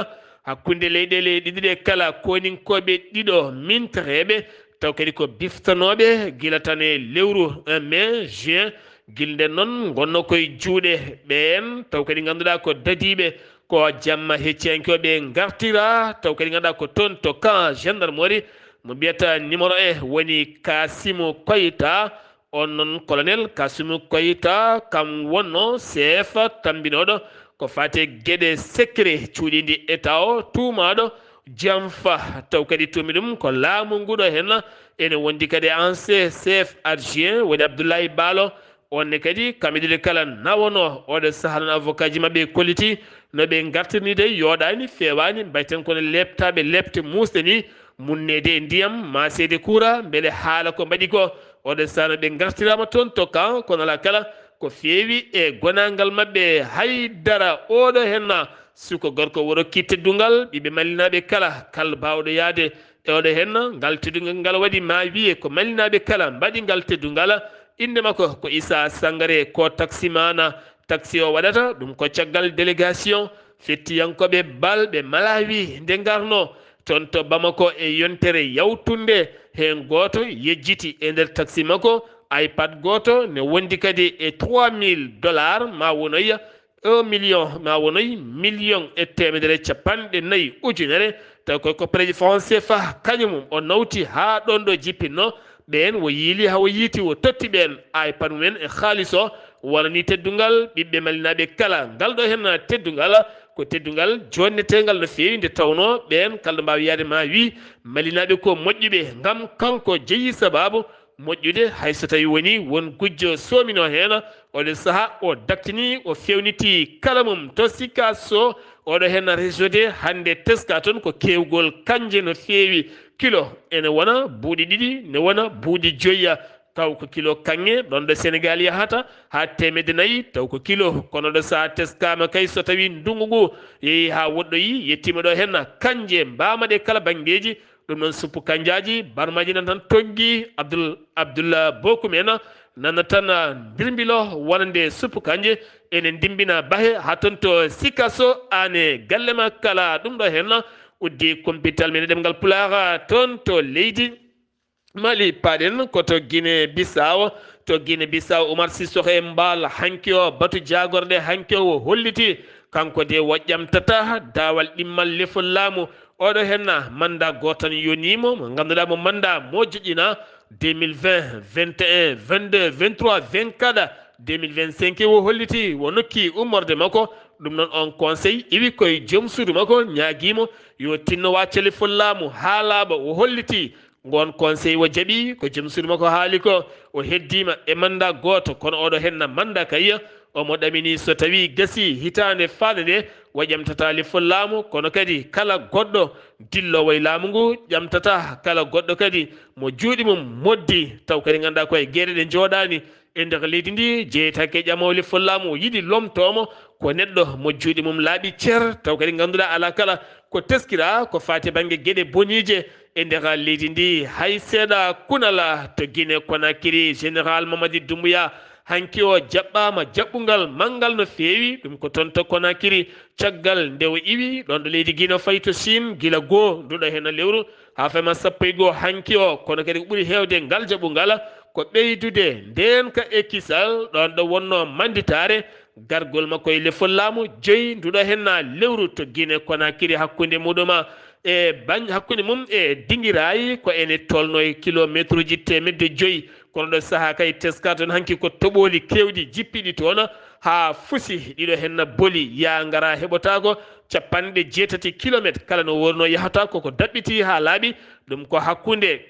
hakkunde leyɗeele ɗiɗi ɗe kala, kooninkooɓe ɗiɗo mintereeɓe, taw kadi ko biftanooɓe gila tan e lewru, eh, mai, juin, gila nden noon ngonno koye juuɗe ɓeen, taw kadi ngannduɗaa ko dadiiɓe, ko jamma hecciyankooɓe ngartira, taw kadi ngannduɗaa ko toon to camp gendarmerie mo mbiyata numéro un woni Kasimu Koyta. On noon colonel Kasimu Koyta kam wonno chef tambinooɗo ko faate geɗe secret cuuɗiindi État o, tuumaaɗo janfa, taw kadi tuumi ɗum ko laamu ngu ɗo heen. Ene wondi kadi ancien chef adjoint woni Abdoulaye Balo. On ne kadi kamɓe ɗiɗo kala nawono oɗo sahaa noon avocat ji maɓɓe kolliti no ɓe ngartirni de, yooɗaani, feewaani, mbayten kono leeptaaɓe leepte muusɗe ni, munneede e ndiyam, maaseede kuura, mbele haala ko mbaɗi ko. Oɗo sahaa no ɓe ngartiraama toon to camp, kono alaa kala ko feewi e gonaangal maɓɓe hay dara. Oɗo heen na suko gorko woro ki teddungal, ɓiɓɓe mallinaaɓe kala, kala baawɗo yahde e oɗo heen na, ngal teddungal ngal waɗi ma wiye ko mallinaaɓe kala mbaɗi ngal teddungal. Innde makko ko Issa Sangare, ko taximan, taxi o waɗata, ɗum ko caggal délégation fettiyankooɓe balɓe Malawi nde ngarno toon to Bamako e yontere yawtunde. Heen gooto yejjiti e nder taxi makko iPad gooto, ne wondi kadi e trois mille dollars, ma wonoya un million, ma wonoy million e teemedere capanɗe nayi ujunere, taw koye koppareeji franc C F A, kañum o nawti haa ɗoon ɗo jippinno. Ɓeen o yiili haa o yiiti, o totti ɓeen iPad mumen e haalis o. Wonani teddungal ɓiɓɓe mallinaaɓe kala. Ngal ɗo heen teddungal ko teddungal joɗneteengal no feewi, nde tawnoo ɓeen kala ɗo mbaawi yahde ma wii mallinaaɓe ko moƴƴuɓe, ngam kanko jeyi sabaabu moƴƴude, hay so tawii wonii won gujjo soominoo heen. Oɗo sahaa o daktini, o feewnitii kala mum to Sikasso. Oɗo heen réseau de hannde teska toon ko keewgol kanje no feewi. Kilo ene wona buuɗi ɗiɗi, ne wona buuɗi joyi. Taw ko kilo kaŋŋe ɗoon ɗo Senegaal yahata haa teemedde nayi, taw ko kilo. Kono ɗo so a teskaama kay, so tawii ndunngu ngu yehii haa woɗɗoyi, yettiima ɗo heen kanje mbaamaɗe kala banngeeji, ɗum noon suppu kanjaaji, barmaaji nan tan tonngi. Abdul, Abdullah Bokum en nana tan mbirmbilo wonande suppu kanje, ene ndimmbina bahe haa toon to Sikasso, aan e galle ma kala. Ɗum ɗo heen uddi kumpital men e ɗemngal Pulaar toon to leydi Mali. Paaɗen ko to Guinée Bissau. To Guinée Bissau, Oumar Sissoko Embaló, hanki o batu jaagorɗe, hanki o holliti kanko de o ƴamtata daawal ɗimmal lefol laamu. Oɗo heen na manda gooto tan yonii mo, mo ngannduɗaa mo manda mo joƴƴina deux mille vingt, vingt et un, vingt-deux, vingt-trois, vingt-quatre, deux mille vingt-cinq o holliti o nokki ummorde makko. Ɗum noon on conseil iwi koye joom suudu makko, ñaagii mo yo tinno wacca lefol laamu haa laaɓa. O holliti Ngoon conseil o jaɓi ko joom suudu makko haali ko, o heddiima e manda gooto, kono oɗo heen na manda kay, omo ɗamini so tawii gasii hitaande faande nde, o ƴamtataa lefol laamu, kono kadi kala goɗɗo dilloowo e laamu ngu ƴamtataa kala goɗɗo kadi mo juuɗe mum moddi, taw kadi nganndaa ko e geɗe ɗe njooɗaani e nder leydi ndi, jeyetaake e ƴamoowo lefol laamu, o yiɗi lomtoo mo, ko neɗɗo mo juuɗe mum laaɓi cer, taw kadi ngannduɗaa alaa kala ko teskiraa ko faati bannge geɗe boniije e nder leydi ndi. Hay seeɗa kunala to Guinée Conakry, Général Mamadi Doumbouya hanki o jaɓɓaama jaɓɓungal manngal no feewi, ɗum ko toon to Conakry, caggal nde o iwi ɗoon ɗo leydi Guinée fayi to Chine gila goo nduɗo heen lewru haa fema sappo e goo hanki o, kono kadi ko ɓuri heewde ngal jaɓɓungal ko ɓeydude ndeenka e kisal ɗoon ɗo wonnoo mannditaare gargol makko e lefol laamu joyi nduɗo heen na lewru to Guinée Conakry, hakkunde muɗum e bañ-, hakkunde mum e Dingiray ko ene tolno e kilomeetruuji teemedde joyi. Kono ɗo sahaa kay teska toon hanki ko toɓooli keewɗi jippiɗi toon haa fusi, ɗiɗo heen na boli, yaa ngara heɓotaako capanɗe jeetati kilomeeter kala no worno yahata, koko daɓɓiti haa laaɓi. Ɗum ko hakkunde,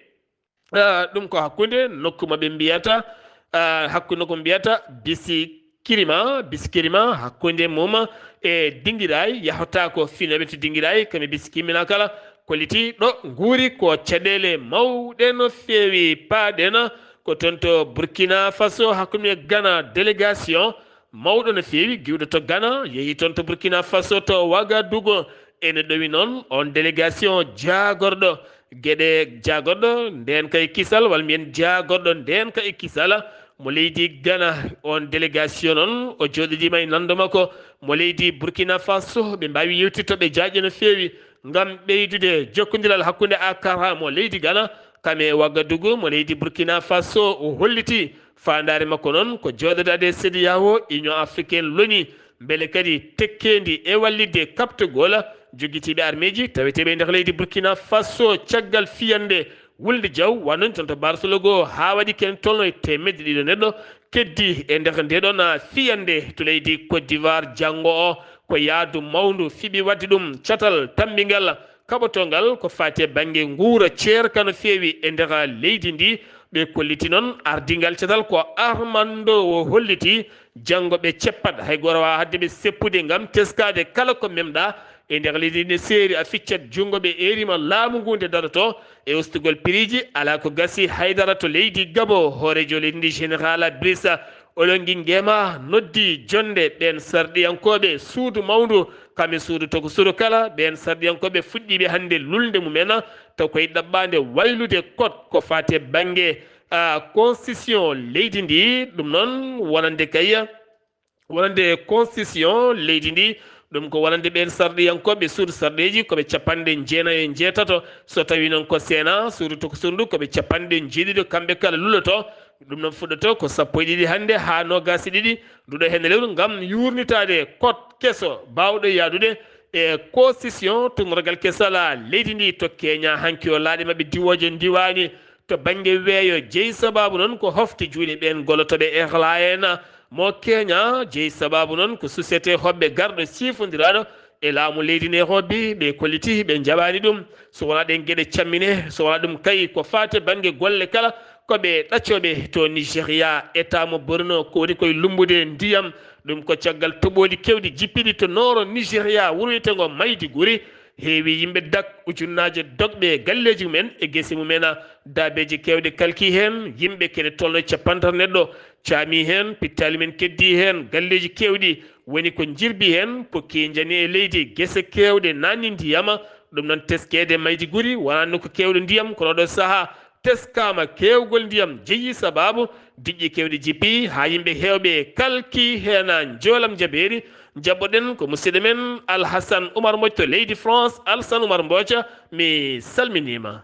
ah, ɗum ko hakkunde nokku mo ɓe mbiyata, ah, hakkunde nokku mo mbiyata Bisi Kirima, Bisi Kirima, hakkunde mum e Dingiray, yahata ko finooɓe to Dingiray, kamɓe Bisi Kirima kala kolliti ɗo nguuri ko caɗeele mawɗe no feewi. Paaɗen ko toon to Burkina Faso, hakkunde Ghana, délégation mawɗo no feewi, giwɗo to Ghana, yehi toon to Burkina Faso, to Ouagadougou. Ene ɗowi noon on délégation jaagorɗo geɗe, jaagorɗo ndeenka e kisal, walla mbiyen jaagorɗo ndeenka e kisal, Mo leydi Ghana, on délégation noon o jooɗodiima e nanndo makko mo leydi Burkina Faso. Ɓe mbaawi yewtitde ɓe jaaƴe no feewi ngam ɓeydude jokkondiral hakkunde Accra mo leydi Ghana kam e Ouagadougou mo leydi Burkina Faso. O holliti faandaare makko noon ko jooɗodaade CEDEAO, Union Africaine, l'ONU, mbele kadi tekkeendi e wallitde kaɓtogol jogitiiɓe armeeji taweteeɓe e nder leydi Burkina Faso caggal fiyannde wulnde jaw, wano ton to Barcelone goo, haa waɗi ken tolno e teemedde ɗiɗo neɗɗo keddi e nder nde ɗon fiyannde to leydi Côte d'Ivoire. Janngo o ko yaadu mawndu fiɓi waɗde ɗum catal tammbingal kaɓotongal ko faati e bannge nguura ceerka no feewi e nder leydi ndi. Ɓe kolliti noon ardingal catal ko Armando o holliti janngo ɓe ceppat hay gooto waawa hadde ɓe seppude ngam teskaade kala ko memɗa e nder leydi ndi. Seeri a ficcat junngo ɓe eerima laamu ngu nde daroto e ustugol piriiji. Alaa ko gasi haydara to leydi Gabo, hooreejo leydi ndi Général Brice Oligui Nguema noddi jonnde ɓeen sarɗiyankooɓe suudu mawndu kam e suudu tokosuru kala. Ɓeen sarɗiyankooɓe fuɗɗiiɓe hannde lulnde mumen taw koye ɗaɓɓaande waylude kot ko faati e bannge, ah, constitution leydi ndi. Ɗum noon wonande kay wonande constitution leydi ndi, ɗum ko wonande ɓeen sarɗiyankooɓe suudu sarɗeeji ko ɓe capanɗe jeenayo e jeetato. So tawii noon ko Sénat, suudu tokosuru ndu ko ɓe capanɗe jeeɗiɗo kamɓe kala luloto. Ɗum noon fuɗɗoto ko sappo e ɗiɗi hannde haa noogaas e ɗiɗi nduɗo heen lewru ngam yuurnitaade kot keso baawɗo yahdude e constitution tunorgal kesal leydi ndi. To Kenya hanki o laaɗe maɓɓe diwooje ndiwaani to bannge weeyo. Jeyi sabaabu noon ko hofte juuɗe ɓeen golotooɓe Airline mo Kenya. Jeyi sabaabu noon ko société hoɓɓe garɗo sifondiraaɗo e laamu leydi Nairobi, ɓe kolliti ɓe njaɓaani ɗum. So wonaa ɗeen geɗe cammine, so wonaa ɗum kay ko faati bannge golle kala ko ɓe ɗaccooɓe to Nigeria, État mo Borno, ko woni koye lummbude ndiyam. Ɗum ko caggal toɓooli keewɗi jippiiɗi to nooro Nigeria, wuro wiyeteengo Maiduguri. Heewi yimɓe dak ujunnaaje dogɓe e galleeji mumen e gese mumen. Daabeeji keewɗi kalki heen, yimɓe kene tolno e cappanɗe tati neɗɗo caami heen, pittaali men keddii heen, galleeji keewɗi woni ko njirbi heen, ko kiinjani e leydi, gese keewɗe naatni ndiyam. Ɗum noon teskeede Maiduguri wonaa nokku keewɗo ndiyam, kono ɗo sahaa teskaama keewgol ndiyam jeyi sabaabu diƴƴe keewɗe jippi haa yimɓe heewɓe kalki heen. Njoolam jabeeri, njaɓɓoɗen ko musidɗo men Alhasan Umar Mbooc to leydi France. Alhasan Umar Mbooc, mi salminiima.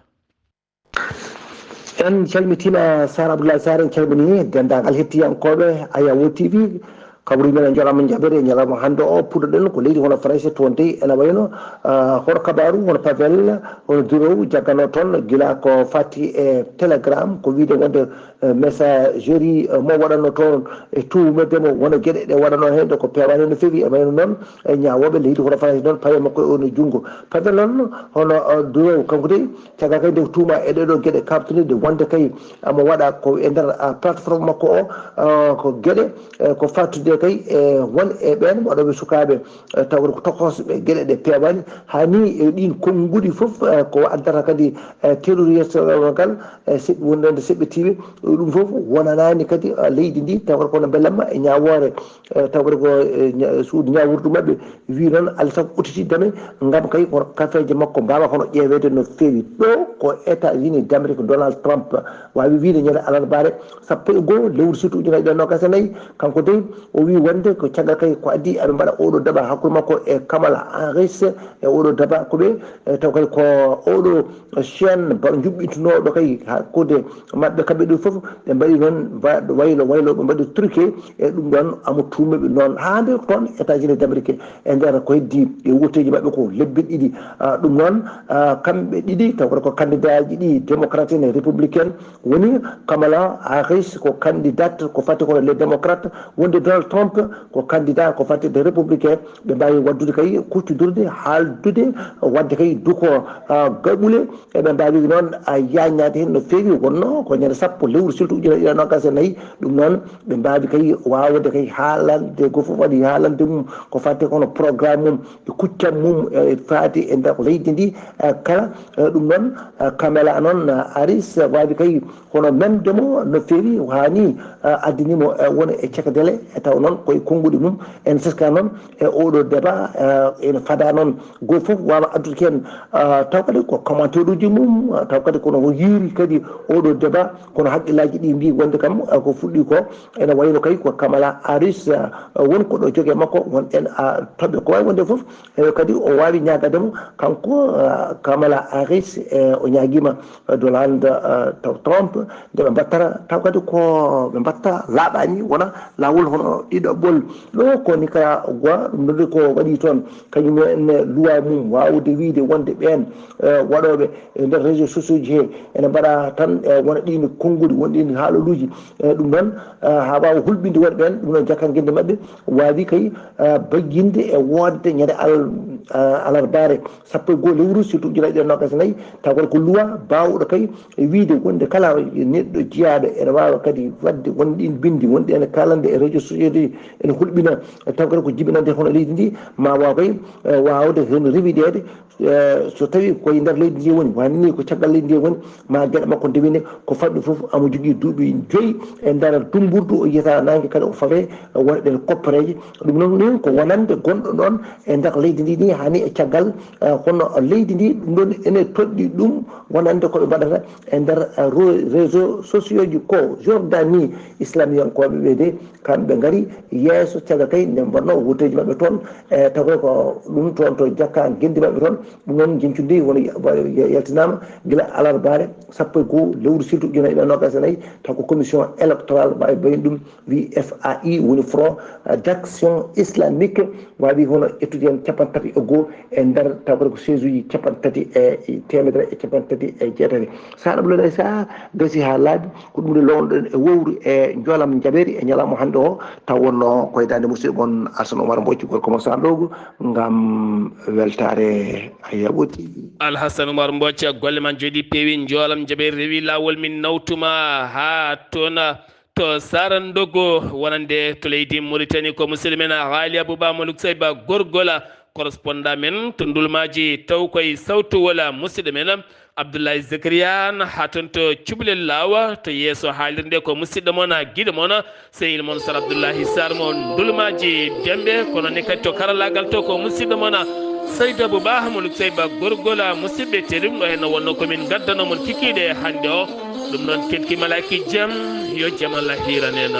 En calmitiima Sar Abdoulaye Sar, en calminii denndaangal hettiyankooɓe Ayawo T V. Kabri men e njolama jaɓere e ñalawma hannde o, puɗɗoɗen ko leydi hono Farayse. Toon dey ene wayno, ah, hoto kabaaru, hono Pavel, hono Durow jagganoo toon, gila ko fati e Telegram, ko wiyde wonde, eh, messagerie, eh, mo waɗanoo toon e tuumede mo wona geɗe ɗe waɗanoo heen ɗe ko peewaani no feewi. E wayno noon e ñaawooɓe leydi hono Farayse noon, pawe makko e on e junngo. Pavel noon hono, eh, Durow, kanko dey, caggal kay nde tuuma e ɗee ɗoo geɗe kaɓtinirɗe wonde kay amo waɗa ko e nder, ah, plateforme makko o, ah, ko geɗe, eh, ko fattude kay e won e ɓeen waɗooɓe sukaaɓe, eh, taw ko tokosɓe geɗe ɗe peewaani. Haa nii e ɗiin konnguɗi fof, eh, ko addata kadi, eh, terroriste ngal, eh, seɓ-, wonande seɓɓitiiɓe, ɗum fof wonanaani kadi, ah, leydi ndi, taw ko no mbelamma e ñaawoore, eh, taw ko, eh, ña-, suudu ñaawirdu maɓɓe. Wi noon, Alaa sago ottiti dame, ngam kay kono kafeeje makko mbaawa hono ƴeeweede no feewi. Ɗo ko États-Unis d'Amérique, Donald Trump waawi wiyde ñande alarbaare sappo e goo lewru suudu ujunaaji ɗiɗi e noogaas e nayi, kanko dey o wi wonde ko caggal kay ko adii aɓe mbaɗa oɗo daba hakkunde makko e Kamala Harris. E oɗo daba ko ɓe, e taw kay ko oɗo chaîne ba-, juɓɓintunooɗo kay hakkunde maɓɓe kamɓe ɗiɗo fof, ɓe mbaɗi noon wa-, waylo, waylo ɓe mbaɗi truqué, e ɗum ɗoon amo tuumiiɓe noon haa nde toon États-Unis d'Amérique e nder ko heddii e wuuteeji maɓɓe ko lebbi ɗiɗi. Ah, ɗum noon, ah, kamɓe ɗiɗi, taw ko candidat ji ɗi, démocrate en e républicain, woni Kamala Harris ko candidate ko fati kono les démocrates, wonde Donald Trump ko candidat ko fati les républicains. Ɓe mbaawi waɗdude kay kuccodirde, haaldude, waɗde kay duko, ah, gaɓule. Eɓe mbaawi noon, ah, yaañaade heen no feewi. Wonnoo ko ñande sappo lewru suudu ujunaaji ɗiɗi e noogaas e nayi. Ɗum noon, ɓe mbaawi kay waawde kay haalande, gooto fof waɗi haalande mum ko fati kono programme mum e kuccam mum e faati e nder leydi ndi, eh, kala. Eh, ɗum noon, eh, Kamala noon, eh, Harris, eh, waawi kay hono memde mo no feewi, haa nii, eh, addani mo, eh, wona e cakadele, e taw noon koye konnguɗi mum. En teska noon e oɗo débat, eh, ene fada noon gooto fof waawa addude heen, eh, taw kadi ko commentaire uji mum, eh, taw kadi kono o yiiri kadi oɗo débat, kono haqqille Aji ɗi mbi wonde kam, eh, ko fuɗɗi ko ene wayno kay ko Kamala Harris, eh, won ko ɗo joge makko, won en, ah, toɓɓe ko wawi wonde fof. Eh, kadi o wawi ñagademo kanko, eh, Kamala Harris, eh, o ñaguima, eh, Donald, eh, Trump, nde ɓe mbattata taw kadi ko ɓe mbatta laaɓani wona lawol hono ɗiɗaɓol. Ɗo ko Nicaragua, ɗum nodde ko waɗi toon, kañum en luwa mum wawde wiide wonde ɓen, eh, waɗoɓe e nder réseau sociaux ji he ene mbaɗa tan, eh, wona ɗin konnguɗi, won ɗin haalaluji. Eh, ɗum noon, eh, ha wawa hulɓinde wonɓe ɓen, ɗum noon jakka guinde mabɓe wawi kay, eh, bayyinde e wonde ñande al-, eh, alarbaare sappo e goho lewru, surtout ujunnaji ɗiɗi e nogas e nayi, taw kadi ko luwa bawɗo kay e wiide wonde kala neɗɗo jeyaɗo ene wawa kadi wadde won ɗin bindi, wonde ene kalande e réseau sociaux ji, ene hulɓina, taw kadi ko jibinande hono leydi ndi, ma waw kay, eh, wawde hen rewiɗede, eh, so tawi koye nder leydi ndi woni, wani ni ko caggal leydi ndi woni, ma gueɗe makko ndewine, ko faɗɗi fof amo jogui duuɓi joyyi e nder dumburdu, o yiyata nangue kadi o fawe, eh, wona ɗen koppereje. Ɗum noon ni ko wonande gonɗo ɗon e nder leydi ndi ni, hani e caggal, eh, kono leydi ndi ɗum ɗon ene toɗɗi ɗum wonande ko ɓe mbaɗata e nder, eh, ro-, réseau sociaux ji. Ko Jordanie islamiyankoɓe ɓe de, kamɓe ngari yeeso caggal kay nde mbaɗno wuteji mabɓe toon, e taw ko ɗum toon to jakka guendi mabɓe toon. Ɗum noon jencudi woni ya-, ya-, yaltinama gila alarbaare sappo e goho lewru silto ujunnaji ɗiɗi e nogas e nayi, taw ko commission électorale mbawi mbayni ɗum, wi F A I, woni Front d'Action Islamique, wawi hono ƴettude hen capanɗe tati e goho e nder, taw kadi ko siège uji capanɗe tati e temedere e capanɗe tati e jeetati. Sa ɗaɓɓirani sa gasi ha laaɓi, ko ɗum de lownoɗen e wowru e Joolam Jaɓeeri e ñalawma hannde o, taw wonno ko e daande musidɗo mon Alhassane Oumar Mbocc, gorko mo Sandogo, ngam weltaare Ayabo T V. Alhassane Oumar Mbocc, golle ma jooɗi peewi, Joolam Jaɓeeri rewi laawol, min nawtuma ha toon to Sarandogo, wonande to leydi Mauritanie, ko musidɗo men Haali Abouba mo Luksay Ba Gorgola, correspondant men to Ndulmaji, taw koye sawtowol musidɗo men Abdoulaye Zakaria Anne, ha toon to Cubalel Laawa, to yeeso haalirde ko musidɗo mon, giɗo mon, sehil mon Sar Abdoulaye Sarr mo Ndulmaji Demɓe, kono ne kadi to karallagal to ko musidɗo mon Saydou Abou Ba mo Luksay Ba Gorgola. Musidɓe tedduɓe, ɗo henno wonno ko min gaddano mon kikiɗe hannde o. Ɗum noon, kelki malaki jam, yo jam Allah hiiran en.